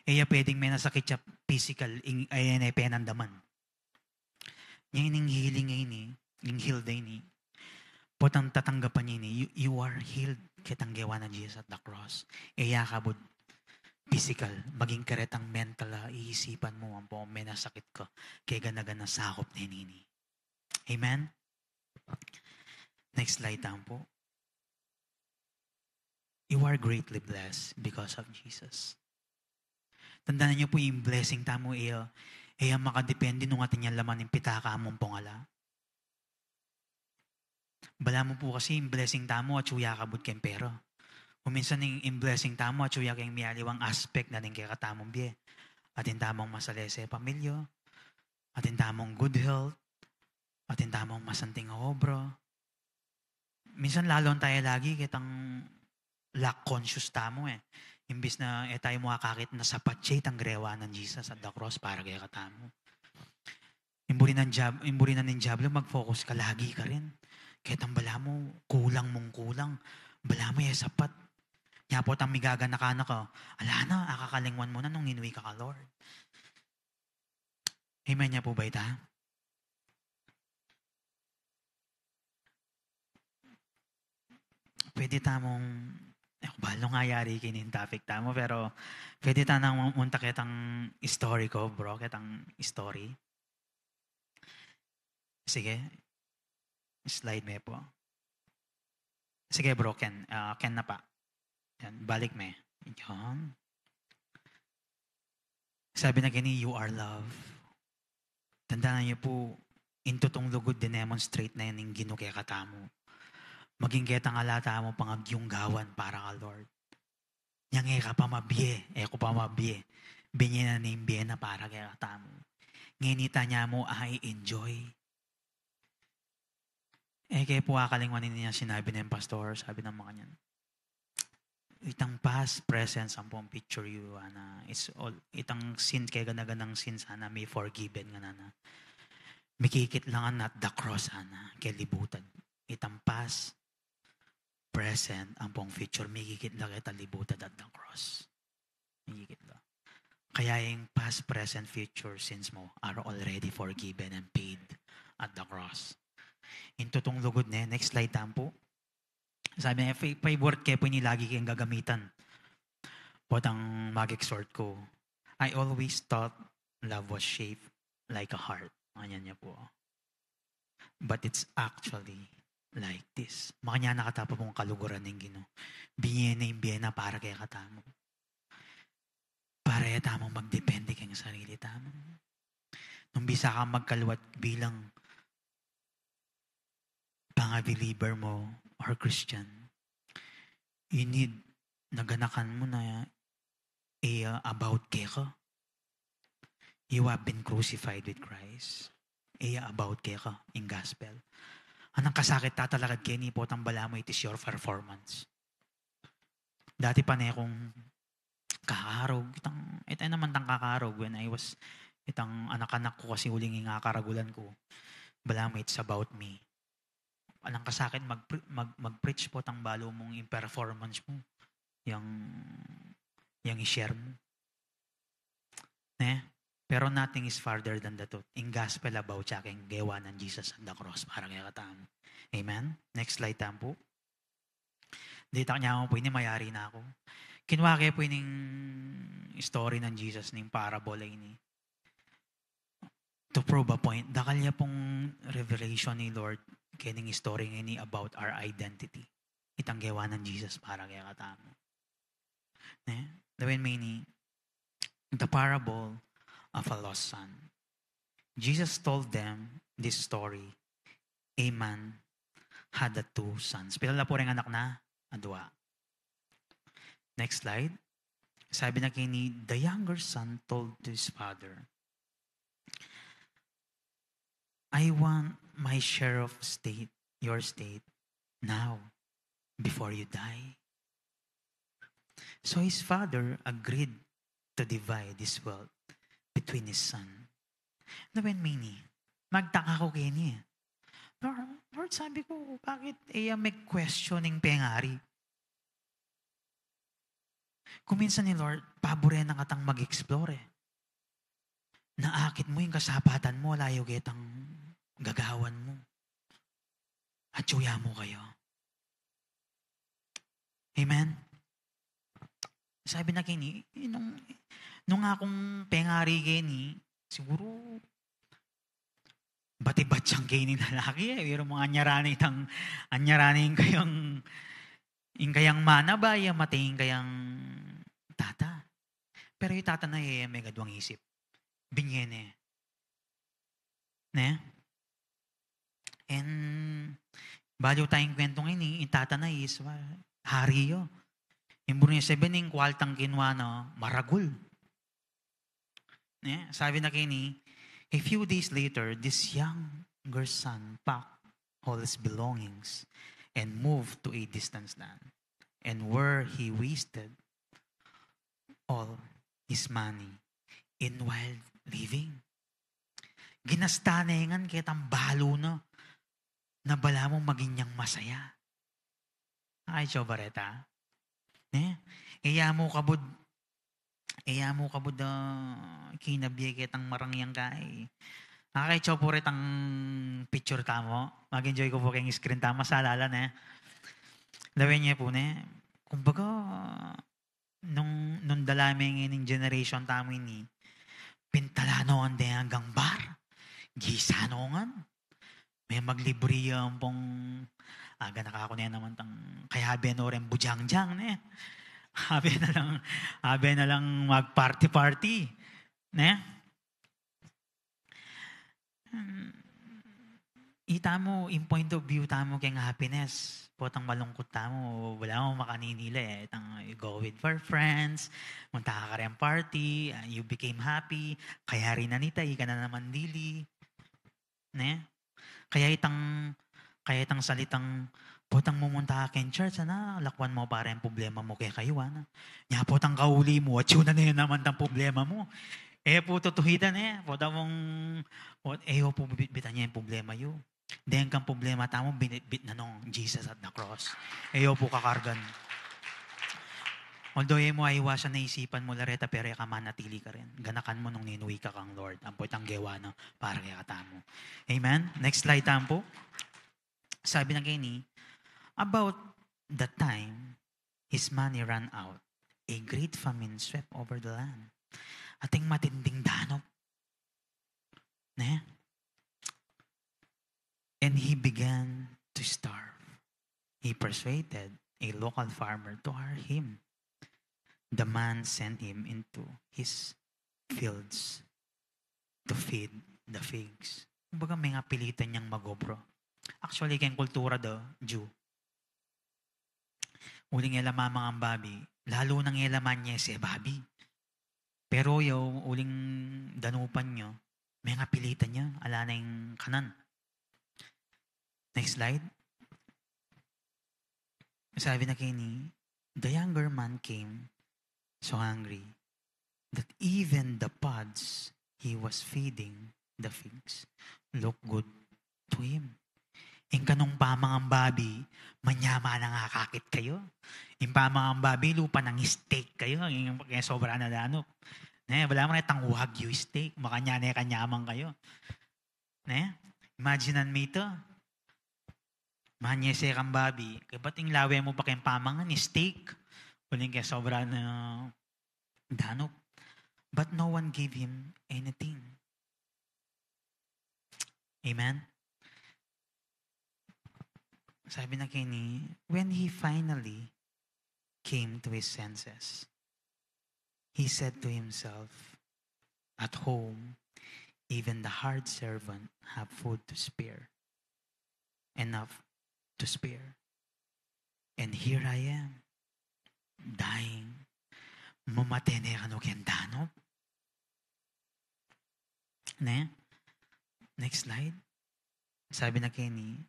E ya pwedeng menasakit ya physical, ing, e, e penandaman. Nya ining healing ini, ing healed ini, potang tatanggapan ye ini, you, you are healed ketang gewa nang Jesus at the cross. E yakabud physical, maging karetang mental, a, isipan mu, ampo menasakit ka, kegana-gana sakup ne ini. Amen? Next slide tamu pu. You are greatly blessed because of Jesus. Tandanan yu pu, ing blessing tamu, e ya, e ya makadepende nung atin yang laman ing pitaka mu ampong ala. Balamu pu kasi ing blessing tamu atyu yakabud keng pera. O minsan ing, ing blessing tamu atyu ya keng mialiwang aspect na ning kekatamung bie. Atin tamung masalese pamilya, atin tamung good health, atin tamung masanting a obra. Minsan lalu taya lagi ketang lack conscious tamu, e. Imbis na e tayu mu akakit na sapat ya itang gewa nang Jesus at the cross para kekatamu. Ing buri nang Diab-, ing buri na ning Diablo, mag-focus ka lagi karin. Ketang balamu, kulang mung kulang. Balamu e sapat. Nya potang migaganaka na ka, ala na, akakalingwan mu na nung inuwi ka ka Lord. Amen nya pu ba ita? Pwede tamung, e ku balu nung ayari keni ing topic tamu, pero pwede tamung munta ketang story ku, bro, ketang story. Sige. Slide me pu. Sige, bro, Ken. Ah, Ken na pa. Yan, balik me. Yan. Sabi na keni, "You are love." Tandaan niyo pu, ing tutung lugud, dinemonstrate na yan ning Ginu kekatamu. Maging ketang ala tamu pangagyung gawan para ka Lord. Nyang e ka pa mabie, e ku pa mabie. Binye na ning bie na para kekatamu. Ngeni ita nya mu a-enjoy. E ke pu akalingwan ini yang sinabi ning pastor, sabi nang makanyan, "Itang past, present, ampong future yu, ana, it's all, itang sin, kegana-ganang sin sana, may forgiven ngana na. Mikikit la ngan at the cross, ana, kelibutan. Itang past, present, ampong future, mikikit la keta libutan at the cross." Mikikit la. Kaya ing past, present, future sins mu are already forgiven and paid at the cross. Ing tutung lugud ne, next slide tamu pu. Sabi na, fa-, favorite ke pu ini, lagi keng gagamitan potang mag-exhort ku. "I always thought love was shaped like a heart." Anyan nya pu. "But it's actually like this." Makanyan na katamu pung kaluguran ning Ginu. Binye na ing bie na para kekatamu. Para e tamu magdepende keng sarili tamu. Nung bisa kang magkalwat bilang panga-believer mu or Christian, you need, naganakan mu na, e ya about keka. You have been crucified with Christ. E ya about keka ing gospel. Anang kasakit tatalakad keni, potang balamu it is your performance. Dati pa ne kung kakarug, itang, ita naman tang kakarug when I was, itang anak-anak ku kasi uling ing akaragulan ku. Balamu it's about me. Anang kasakit mag-, mag-, mag-preach potang balu mung ing performance mu, yang, yang i-share mu. Ne? Pero nothing is farther than the truth. Ing gospel about sa king gewa nang Jesus at the cross para kekatamu. Amen? Next slide tamu pu. Ditak nya mu pu ini, mayari na ku. Kinua ke pu ining story nang Jesus, ning parable ini, to prove a point. Dakal ya pung revelation ning Lord kening story ngeni about our identity. Itang gewa nang Jesus para kekatamu. Ne? Lawen me ini, the parable of a lost son. Jesus told them this story. A man had a two sons. Pila la pu reng anak na? Adua. Next slide. Sabi na keni, the younger son told to his father, "I want my share of state, your state, now, before you die." So his father agreed to divide his wealth between his son. Lawen me ini, magtaka ku keni. Lord, Lord, sabi ku, bakit e ya me-question ing pengari? Kung minsan ni Lord, pabure na katang mag-explore, e. Naakit mu ing kasapatan mu, ala yu ketang gagawan mu. Atyu ya mu kaya. Amen? Sabi na keni, nung, nung akung pengari keni, siguru, bati-bati yang keni lalaki, e. Pero mung anyara na itang, anyara na ing kayang, ing kayang mana ba, ya mate ing kayang tata. Pero ing tata na, e, megadwang isip. Binye ne. Ne? And, balu tayang kwentong ini, ing tata na is, wa-, hari ya. Ing buri na sabian, ing kwaltang kinua na, maragul. Ne? Sabi na keni, a few days later, this younger son packed all his belongings and moved to a distant land, and where he wasted all his money in wild living. Ginasta ne ngan ketang balu na, na balamu maging yang masaya. Ay, coba reta. Ne? Iya mu kabud, iya mu kabud, ah, kinabye ketang marang yang kai. Akay, coba retang picture tamu. Mag-enjoy ku pu keng screen tamu, salala, ne? Lawen ye pu, ne? Kumbaga, nung, nung dala me ngening generation tamu ini, pintalanongan de anggang bar, gisanongan, me maglibri ampong, aga na ka ku ne naman tang, kaya abe no ren bujangjang, ne? Abe na lang, abe na lang mag-party-party, ne? Hmm. Itamu, in point of view tamu keng happiness, potang malungkut tamu, balamu makanini la, e. Itang you go with your friends, munta ka kareng party, ah, you became happy, kaya rin na nita, ika na naman dili. Ne? Kaya itang, kaya itang salitang, potang mumunta ka keng church, ana, lakwan mu pa reng problema mu kekayu, ana. Nya potang kauli mu, atyu na ne naman tang problema mu. E pu tutuhitan, e. Potang mung, pot-, e yo pu bitbitan ya ing problema yu. Deng kang problema tamu, binitbit na nong Jesus at the cross. E yo pu kakargan. Although e mu aiwasan na isipan mu la reta, pero e ka manatili karin. Ganakan mu nung ninuwi ka kang Lord. Ampo itang gewa na para kekatamu. Amen? Next slide tamu pu. Sabi na keni, about that time, his money ran out. A great famine swept over the land. Ating matinding danop. Ne? And he began to starve. He persuaded a local farmer to hire him. The man sent him into his fields to feed the pigs. Kumbaga, mengapilitan yang mag-obra. Actually, keng kultura da Jew, uling e la mamangan babi, lalu nang e la manyese babi. Pero yaw, uling danupan ya, mengapilitan ya, ala na ing kanan. Next slide. Sabi na keni, the younger man came so hungry that even the pods he was feeding the pigs looked good to him. Ing kanung pamangan babi, manyaman na akakit kayu. Ing pamangan babi, lupa nang steak kayu, ing, ing sobra na danop. Ne, balamu itang Wagyu steak, makanyan ne kanyaman kayu. Ne? Imagine-an mi ita. Manyese kang babi. Kaybat ing lawe mu pa keng pamangan, steak. Uling keng sobra na danop. But no one gave him anything. Amen? Sabi na keni, when he finally came to his senses, he said to himself, at home, even the hired servant have food to spare, enough to spare. And here I am, dying. Mamate ne kanu keng danop. Ne? Next slide. Sabi na keni,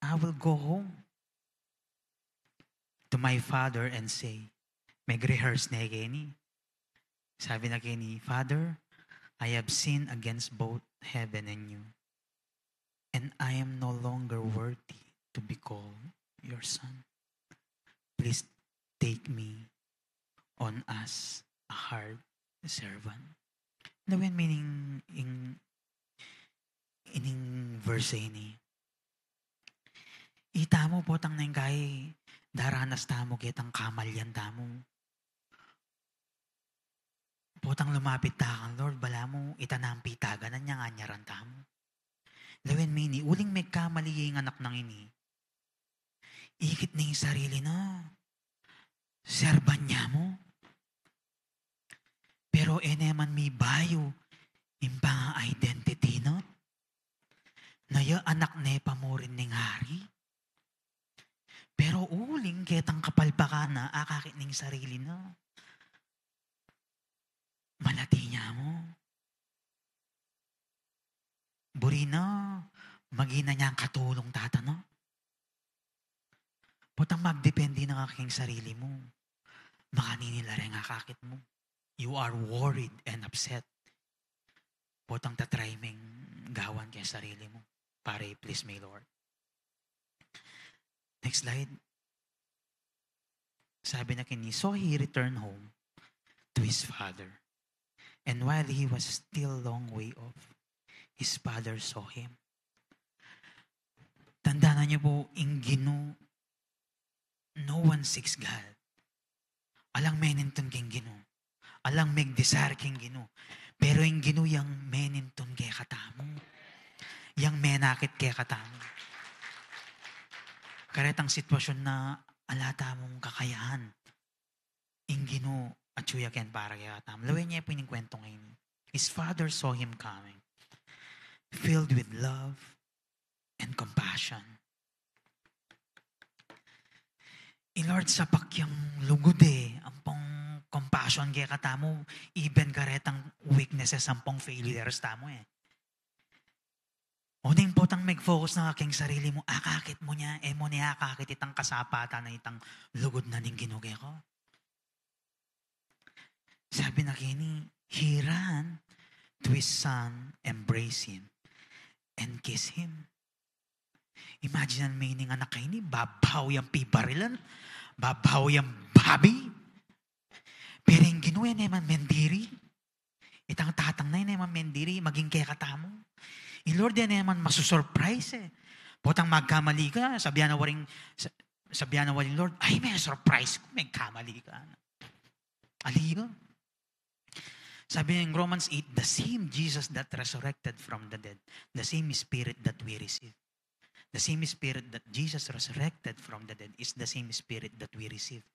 I will go home to my father and say, mag-rehearse ne keni. Sabi na keni, Father, I have sinned against both heaven and you, and I am no longer worthy to be called your son. Please take me on as a hired servant. Lawen mu ing, ing, ining verse ini. Ita mu, potang neng kai, daranas tamu ketang kamalian tamu. Potang lumapit ta kang Lord, balamu, ita nang pitaganan yang anyaran tamu. Lawen mu ini, uling megkamali ya ing anak nang ini, ikit ne ing sarili na, serban ya mu. Pero e ne man mibayu ing panga-identity na, na ya anak ne pa murin ning hari. Pero uling ketang kapalpakan na, akakit ne ing sarili na, malati ne mu. Buri na, maging na yang katulong tata na. Potang magdepende na ka keng sarili mu, makanini la reng akakit mu. You are worried and upset. Potang tatry meng gawan keng sarili mu para i-please me, Lord. Next slide. Sabi na keni, "So he returned home to his father. And while he was still long way off, his father saw him." Tandaan niyo po, ing Ginu, no one seeks God. Alang menintun king Ginu. Alang meg-desire king Ginu. Pero ing Ginu yang menintun kekatamu. Yang menakit kekatamu. Karetang sitwasyun na ala tamung kakayahan, ing Ginu atyu ya ken para kekatamu. Lawen ye pu ing kwentong ini. His father saw him coming, filled with love and compassion. I Lord, sapak yang lugud e, ampong compassion kekatamu, even karetang weaknesses, ampong failures tamu e. Uling potang meg-focus na ka king sarili mu, akakit mu ne, e mu ne akakit itang kasapatan na itang lugud na ning Ginu keka. Sabi na keni, he ran to his son, embraced him, and kissed him. Imagine me ing anak ini, babaw yang pibarilan, babaw yang babi. Pero ing Ginu e ne man mendiri. Itang tatang na, e ne man mendiri, maging kekatamu. I Lord e ne man masu-surprise e. Potang magkamali ka, sabian na waring, sa-, sabian na waring Lord, "Ay, me-surprise ku, megkamali ka." Ali ka. Sabi ng Romans eight, "The same Jesus that resurrected from the dead, the same Spirit that we receive." The same Spirit that Jesus resurrected from the dead is the same Spirit that we receive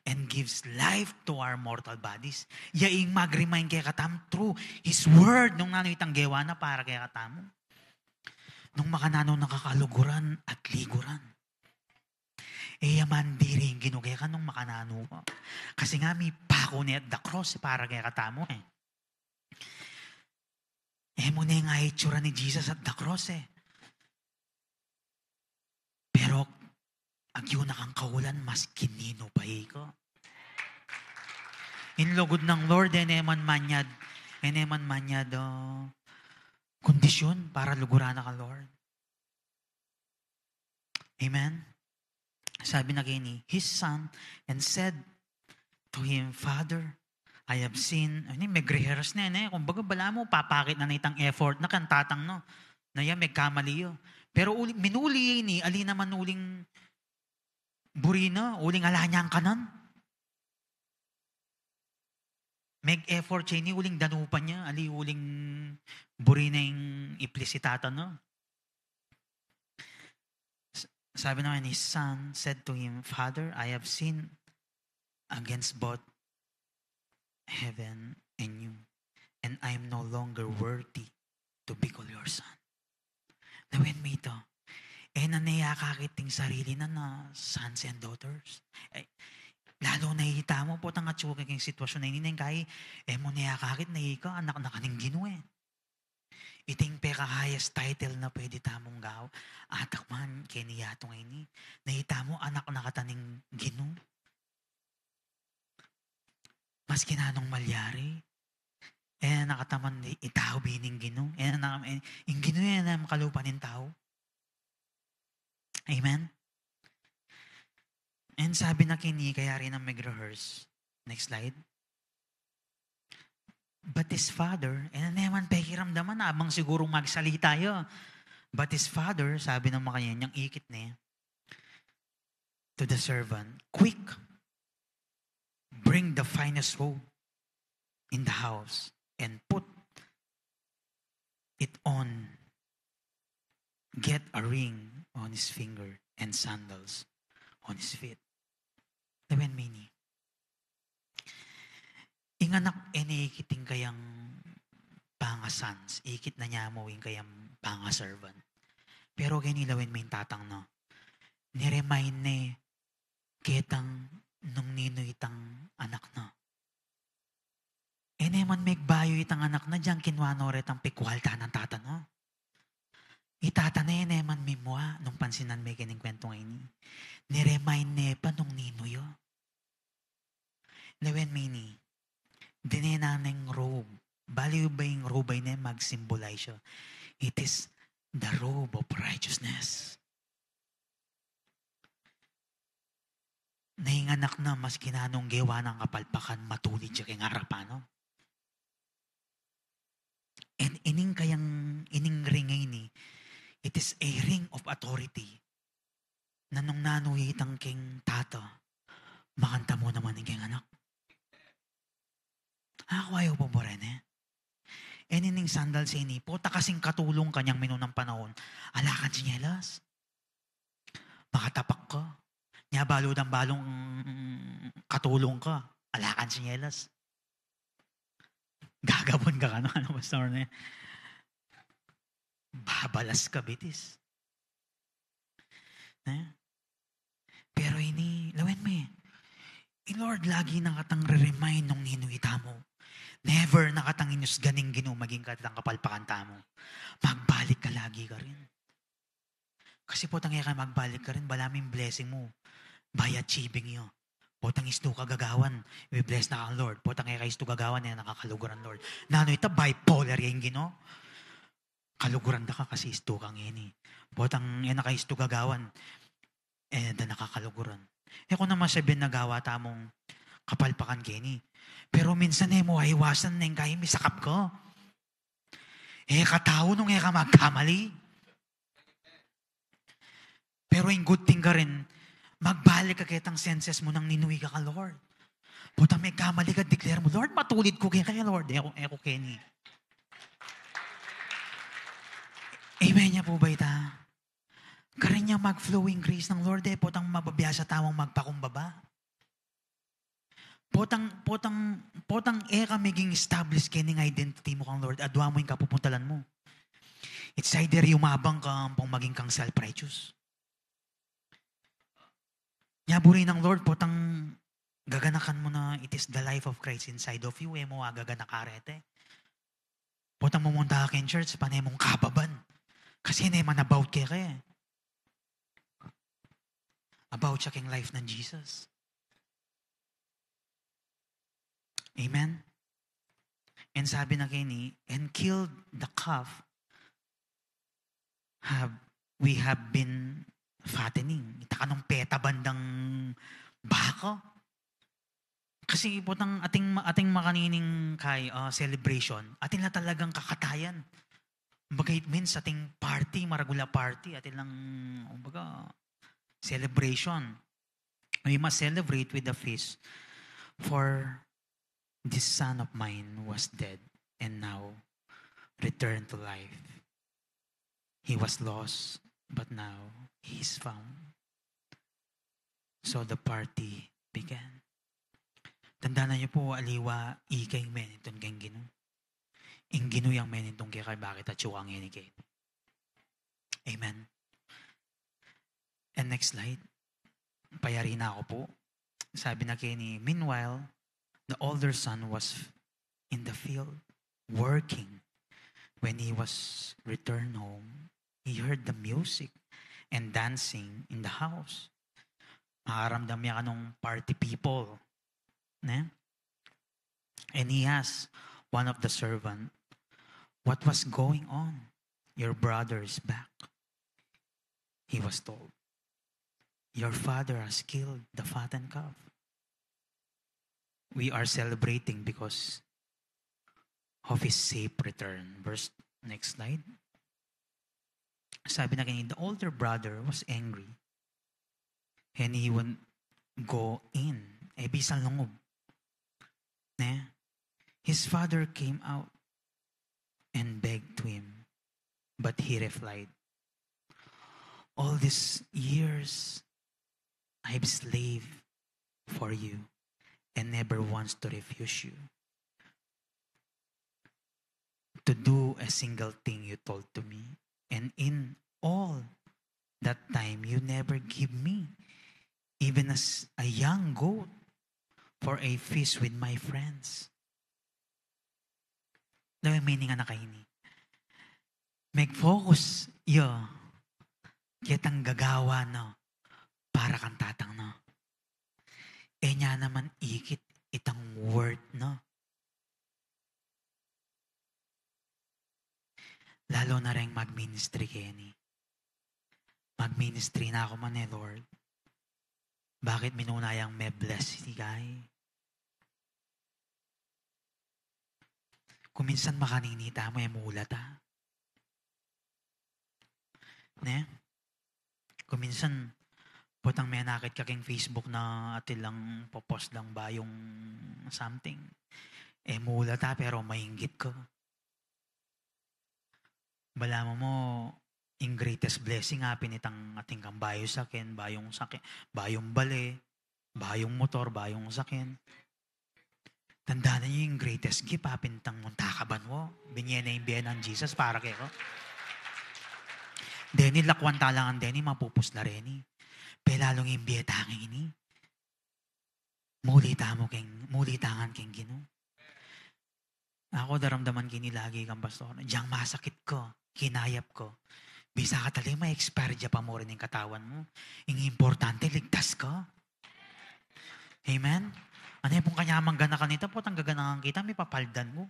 and gives life to our mortal bodies. Ya ing mag-remind kekatamu through His Word, nung nanu itang gewa na para kekatamu. Nung makananu na ka kaluguran at liguran, e ya mandiri ing Ginu keka nung makananu ka. Kasi nga, mipaku ne at the cross para kekatamu e. E mu ne nga itsura ni Jesus at the cross e. Pero agyu na kang kaulan, mas kininu pa ika. Ing lugud nang Lord, e ne man manyad, e ne man manyad, ah, kondisyon para luguran na ka, Lord. Amen? Sabi na keni, his son, and said to him, "Father, I have sinned." Ay, ni, meg-rehearse na, ne? Kumbaga, balamu, papakit na na itang effort na kang tatang, no? Na yan, megkamali ya. Pero uli, minuli ya ini, ali naman uling buri na, uling ala neng kanan. Meg-effort ya ini, uling danupan ya, ali uling buri na ing iplis i tata na. S-, sabi naman, his son said to him, "Father, I have sinned against both heaven and you, and I am no longer worthy to be called your son." Lawen mi ita. E na ne akakit ing sarili na na sons and daughters. E, lalu na itamu, potang atsu ka king sitwasyun na ini, neng kai, e mu ne akakit na ika, anak na ka ning Ginu e. Iti ing peka-highest title na pwede tamung gawan. Atak man, keni yatu ngeni. Na itamu, anak na kata ning Ginu. Maski nanung malyari, e na kataman i-, itau bini ning Ginu. E na, e, ing Ginu, e na makalupa ning tau. Amen? And sabi na keni, kaya rin ang mag-rehearse. Next slide. But his father, e na ne man pekiramdaman, abang sigurung magsalita ya. But his father, sabi ng makanyan, yang ikit ne, to the servant, "Quick, bring the finest robe in the house and put it on. Get a ring on his finger and sandals on his feet." Lawen mi ini. Ing anak, e ne ikit ing kayang panga-sons, ikit na ne mu ing kayang panga-servant. Pero keni lawen mi ing tatang na. Ni-remind ne ketang nung ninu itang anak na. E ne man megbayu itang anak na, diang kinua no retang pikualta nang tata na. I tata na, e ne man mimua nung pansinan me keni ing kwentong ini. Ni-remind ne pa nung ninu ya. Lawen mi ini, dine na neng robe. Bale ba ing robe a ini, mag-symbolize ya. It is the robe of righteousness. nainganak na, maski nanung gewa nang kapalpakan, matulid ya king arapan, no? And ining kayang, ining ring ini, it is a ring of authority. Na nung nanu itang king tata, makantamu naman ing king anak. Aku ayaw pabore ne. E nining sandals ini, pota kasing katulung ka niang minunang panaun, ala kang tsinelas. Makatapak ka. Nya balu dang balung katulung ka, ala kang tsinelas. Gagabun ka kanu, anu, pastor, ne? Babalas ka bitis. Ne? Pero ini, lawen me, i Lord lagi na katang re-remind nung ninu itamu. Never na katang inusgan ning Ginu maging katang kapalpakan tamu. Magbalik ka lagi karin. Kasi potang e ka magbalik karin, balamu ing blessing mu by achieving ya. Potang istu ka gagawan, i-bless na kang Lord. Potang e ka istu gagawan, e na ka kaluguran, Lord. Nanu ita, bipolar ya ing Ginu? Kaluguran da ka kasi istu ka ngeni. Potang e na ka istu gagawan, e da na ka kaluguran. E ku na masabian na gawa tamung kapalpakan keni. Pero minsan e mu aiwasan, neng kayi misakap ka. E ka tau nung e ka magkamali. Pero ing good thing karin, magbalik ka ketang senses mu nang ninui ka kang Lord. Potang megkamali ka, declare mu, "Lord, matulid ku keka, Lord. E ku, e ku keni." Amen ya pu ba ita? Karin yang mag-flowing grace nang Lord, e potang mabiasa tamung magpakumbaba. Potang, potang, potang e ka maging establish keni ing identity mu kang Lord, adua mu ing kapupuntalan mu. It's either yumabang ka ampong maging kang self-righteous. Nya buri nang Lord, potang gaganakan mu na it is the life of Christ inside of you, e mu agaganakan reti. Potang mumunta ka king church, pane mung kababan. Kasi ne man about keka e. About siya king life nang Jesus. Amen? And sabi na keni, "And killed the calf have, we have been fattening." Ita kanung petaban dang baka. Kasi potang ating, ating makanining kay, ah, celebration, atin la talagang kakatayan. Kumbaga, it means ating party, maragul a party, atin lang, kumbaga, celebration. We must celebrate with a feast. For this son of mine was dead and now returned to life. He was lost, but now he is found. So the party began. Tandanan yu pu, aliwa ika ing menintun keng Ginu. Ing Ginu yang menintun keka, bakit atyu ka ngeni keni. Amen. And next slide. Payari na ku pu. Sabi na keni, "Meanwhile, the older son was in the field working. When he was returned home, he heard the music and dancing in the house." Makaramdam ya kanung party people, ne? And he asked one of the servant, "What was going on? Your brother is back." He was told, "Your father has killed the fattened calf. We are celebrating because of his safe return." Verse, next slide. Sabi na keni, "The older brother was angry and he wouldn't go in." E bisa lungub. Ne? "His father came out and begged to him, but he replied, 'All these years I've slaved for you and never once to refuse you to do a single thing you told to me. And in all that time, you never give me, even as a young goat, for a feast with my friends.'" Lawen me, meaning na keni, mag-focus yu ketang gagawan na para kang tatang na. E nya naman ikit itang worth na. Lalu na reng mag-ministry keni. Mag-ministry na ku man e, Lord. Bakit minuna yang me-bless si Guy? Kuminsan makanini tamu, e mu la ta. Ne? Kuminsan, potang menakit ka keng Facebook na atin lang popost lang bayung something. E mu la ta, pero mainggit ka. Balamu mo, ing greatest blessing, apin itang atin kang bayu saken, bayung saken, bayung bale, bayung motor, bayung saken. Tandanan yu, ing greatest gift, apin itang munta ka banua, binie ne ing bie nang Jesus para keka. Deni, lakwan ta la ngan deni, mapupus la reni. Pelalu ing bie tang ini. Muli tamu keng, muli ta ngan keng Ginu. Aku, daramdaman ke ini lagi kang pastor. Diang masakit ka, kinayap ka, bisa ka tali ma-expire ya pa mu rin ing katawan mu. Ing importante, ligtas ka. Amen? Ane pung kanyaman ganakan ita, potang gaganakan kita, mipapaldan mu.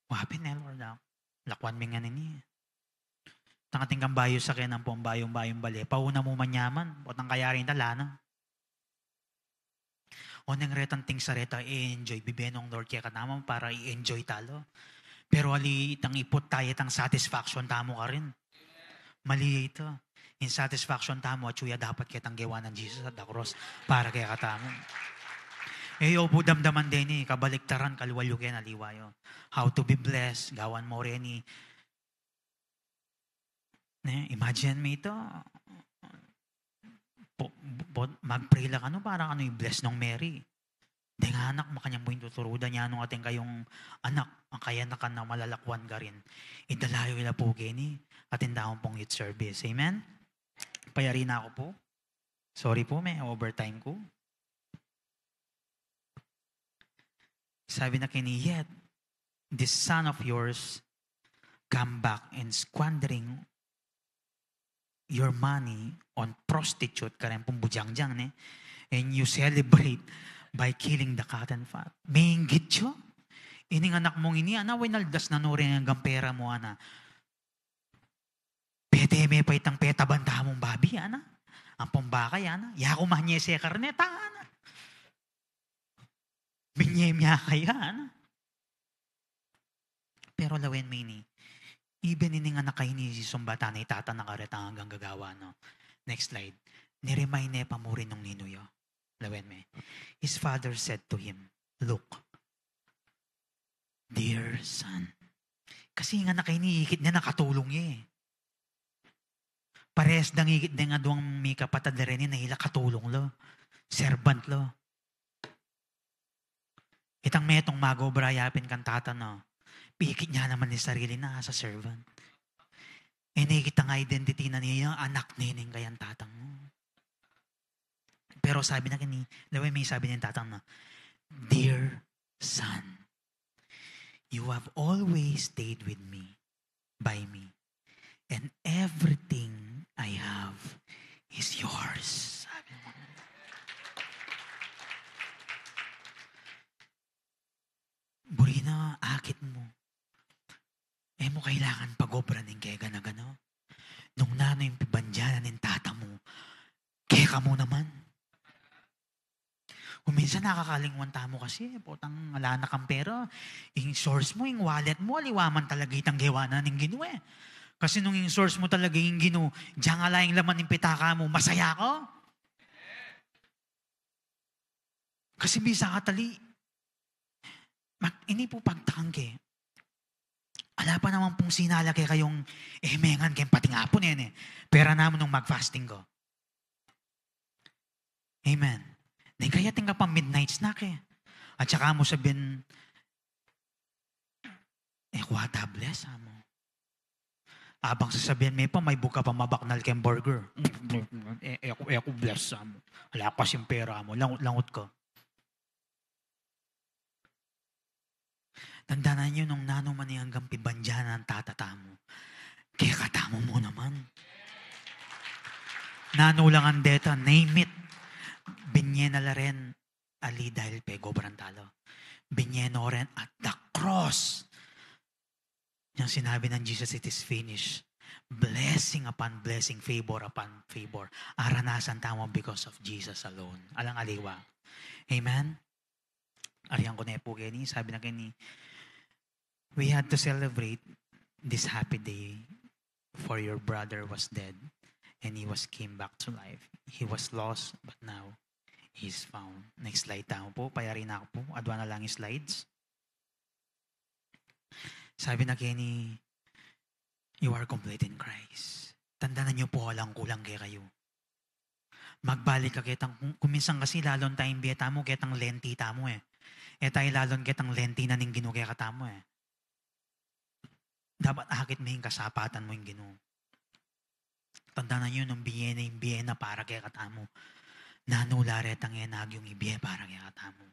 Wa pin e, Lord, aku, lakwan mi ngan ini. Itang atin kang bayu saken ampong bayung-bayung bale, pauna mu man yaman, potang kayari nita, ala na. O neng retang things a reta, i-enjoy, bibie nong Lord kekatamu para i-enjoy ta la. Pero ali itang iput ta ya itang satisfaction tamu karin. Mali ya ita. Ing satisfaction tamu, atyu ya dapat ketang gewa nang Jesus at the cross para kekatamu. E yu pu damdaman deni, kabaliktaran, kalualu ke na, aliwa yu. How to be blessed, gawan mu reni. Ne, imagine me ita. Po, po, mag-pray la kanu para kanu i-bless nong Mary. Deng anak, makanyan mu ing tuturu da, nya nung atin kayung anak, a kayanakan na malalakwan karin, idala yu la pu keni, atin tamu pung youth service. Amen? Payari na ku pu. Sorry pu, me-overtime ku. Sabi na keni, "Yet, this son of yours come back and squandering your money on prostitute," kareng pung bujangjang, ne? "And you celebrate by killing the fattened calf." Menggit ya. Ining anak mung ini, ana, winaldas na no reng anggang pera mu, ana. Pete me pa itang petaban tamung babi, ana. Ampong baka, ana. Yaku, manye se karne ta, ana. Binie me kaya, ana. Pero lawen me ini. Even ining anak a ini, sisumbat na i tata na karetang anggang gagawan, no? Next slide. Ni-remind ne pa mu rin nung ninu ya. Lawen me. His father said to him, "Look, dear son." Kasi ing anak a ini, ikit ne na katulung ya, e. Pares dang ikit deng aduang mikapatad la reni, na ila katulung la. Servant la. Itang metung mag-obra ya pin kang tata na, pikit nya naman ing sarili na as a servant. E ne ikit ing identity na nia, anak ne ning kayang tatang. Pero sabi na keni, lawen me ing sabi ning tatang na, "Dear son, you have always stayed with me, by me, and everything I have is yours." Sabi mo. Buri na, akit mu. E mu kailangan pag-obra ning kegana-gana. Nung nanu ing pibandian na ning tata mu, keka mu naman. Kung minsan nakakalingwan tamu kasi, e, potang ala na kang pera, ing source mu, ing wallet mu, aliwa man talaga itang gewa na ning Ginu, e. Kasi nung ing source mu talaga ing Ginu, diang ala ing laman ning pitaka mu, masaya ka. Kasi bisa ka tali, mag-, ini pu pagtakan ke. Ala pa naman pung sinala kekayung, e, mengan keng pating apun, e, ne. Pera namu nung mag-fasting ka. Amen. Neng kaya atin ka pang midnight snack, e. At saka mu sabian, "E ku ata bless," a mu. Abang sasabian me pa, maibug ka pa mabaknal keng burger. "E, e ku, e ku bless," a mu. "Ala kasing pera," a mu. Langut-langut ka. Tandanan yu, nung nanu man ing anggang pibandian na ning tata tamu, kekatamu mu naman. Nanu la ngan deta, name it. Binie na la ren, ali dahil pegobran ta la. Binie no ren at the cross. Yang sinabi nang Jesus, "It is finished." blessing upon blessing, favor upon favor. Aranasan tamu because of Jesus alone. Alang aliwa. Amen? Arian ku ne pu keni, sabi na keni, "We had to celebrate this happy day, for your brother was dead and he was came back to life. He was lost, but now he's found." Next slide tamu pu. Payari na ku pu. Adwa na lang ing slides. Sabi na keni, "You are complete in Christ." Tandanan yu pu, alang kulang kekayu. Magbalik ka ketang, kung, kung minsan kasi lalon tayang bie tamu, ketang lenti tamu e. E tayu lalon ketang lenti na ning Ginu kekatamu e. Dapat akit me ing kasapatan mu ing Ginu. Tandanan yu, nung bie na, ing bie na para kekatamu, nanu la retang e na agyung ibie para kekatamu.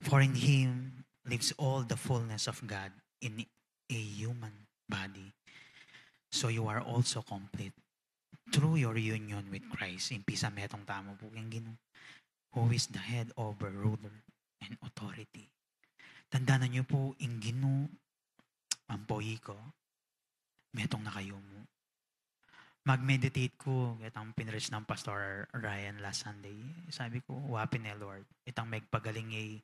"For in him lives all the fullness of God in a human body. So you are also complete through your union with Christ." Impisa metung tamu pu keng Ginu, "who is the head over ruler and authority." Tandanan yu pu, ing Ginu ampo ika, metung na kayu mu. Mag-meditate ku ketang pinreach nang Pastor Ryan last Sunday. Sabi ku, "Wa pin e, Lord, itang megpagaling e,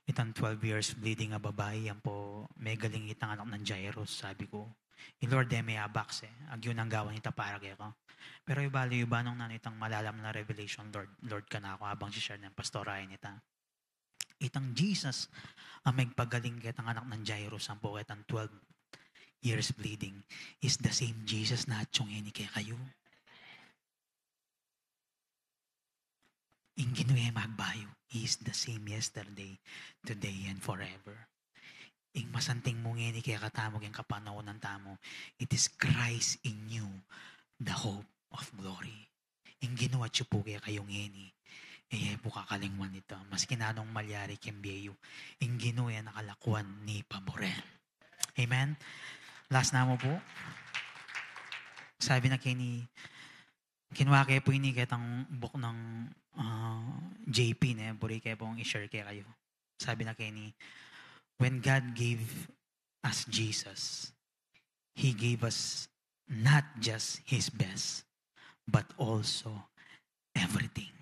itang twelve years bleeding a babai, ampo megaling itang anak nang Jairus," sabi ku. "I Lord e me abaks e, agyu nang gawan ita para keka." Pero ibali yu ba nung nanu itang malalam na revelation, Lord, Lord, kanaku abang si-share nang Pastor Ryan ita? Itang Jesus a megpagaling ketang anak nang Jairus ampo ketang twelve years bleeding is the same Jesus na atsu ngeni kekayu. Ing Ginu e magbayu. He is the same yesterday, today, and forever. Ing masanting mu ngeni kekatamu keng kapanahunan tamu, it is Christ in you, the hope of glory. Ing Ginu atsu pu kekayu ngeni, e ye pu kakalingwan ita. Maski nanung malyari keng bie yu, ing Ginu e na kalakuan ning paburen. Amen? Last namu pu. Sabi na keni, kinua ke pu ini ketang book nang, ah, J P ne, buri ke pung i-share kekayu. Sabi na keni, "When God gave us Jesus, He gave us not just His best, but also everything.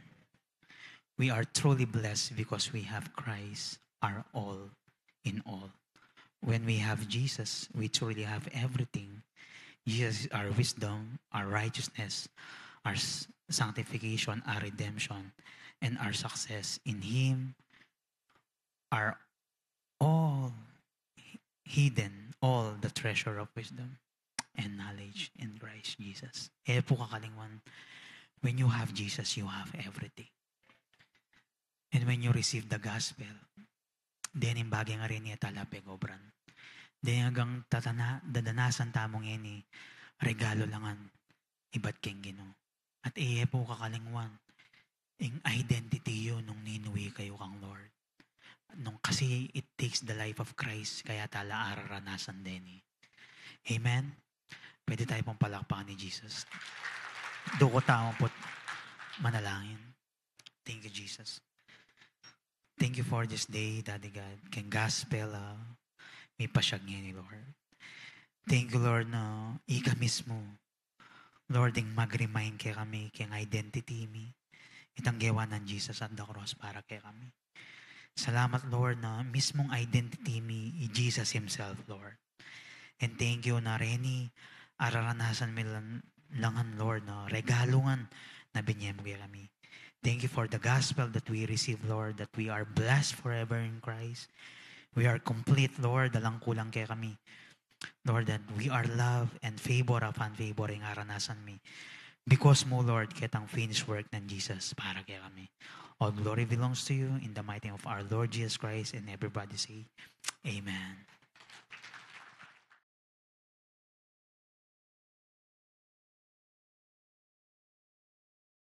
We are truly blessed because we have Christ, our all in all." When we have Jesus, we truly have everything. Jesus is our wisdom, our righteousness, our s-, sanctification, our redemption, and our success. In Him are all h-, hidden, all the treasure of wisdom and knowledge in Christ Jesus. E pu kakalingwan, when you have Jesus, you have everything. And when you receive the gospel, dening bage ngeni e tala pekobran. Dening agang tatana-, dadanasan tamu ngeni, regalo la ngan ibat keng Ginu. At e ye pu kakalingwan ing identity yu nung ninu ikayu kang Lord. Nung kasi it takes the life of Christ, kaya tala araranasan deni. Amen? Pwede tayu pung palakpakan i Jesus. Duku tamu pu't manalangin. Thank you, Jesus. Thank you for this day, Daddy God. Keng gospel, ah, mipasyag ngeni, Lord. Thank you, Lord, na ika mismu, Lord, ing mag-remind kekami keng identity mi. Itang gewa nang Jesus at the cross para kekami. Salamat, Lord, na mismung identity mi i Jesus Himself, Lord. And thank you na reni araranasan mi la ngan, Lord, na regalu ngan na binye mu kekami. Thank you for the gospel that we receive, Lord, that we are blessed forever in Christ. We are complete, Lord, alang kulang kekami. Lord, that we are love and favor upon favor ing aranasan mi. Because mu, Lord, ketang finished work nang Jesus para kekami. All glory belongs to you in the mighty name of our Lord Jesus Christ, and everybody say, Amen.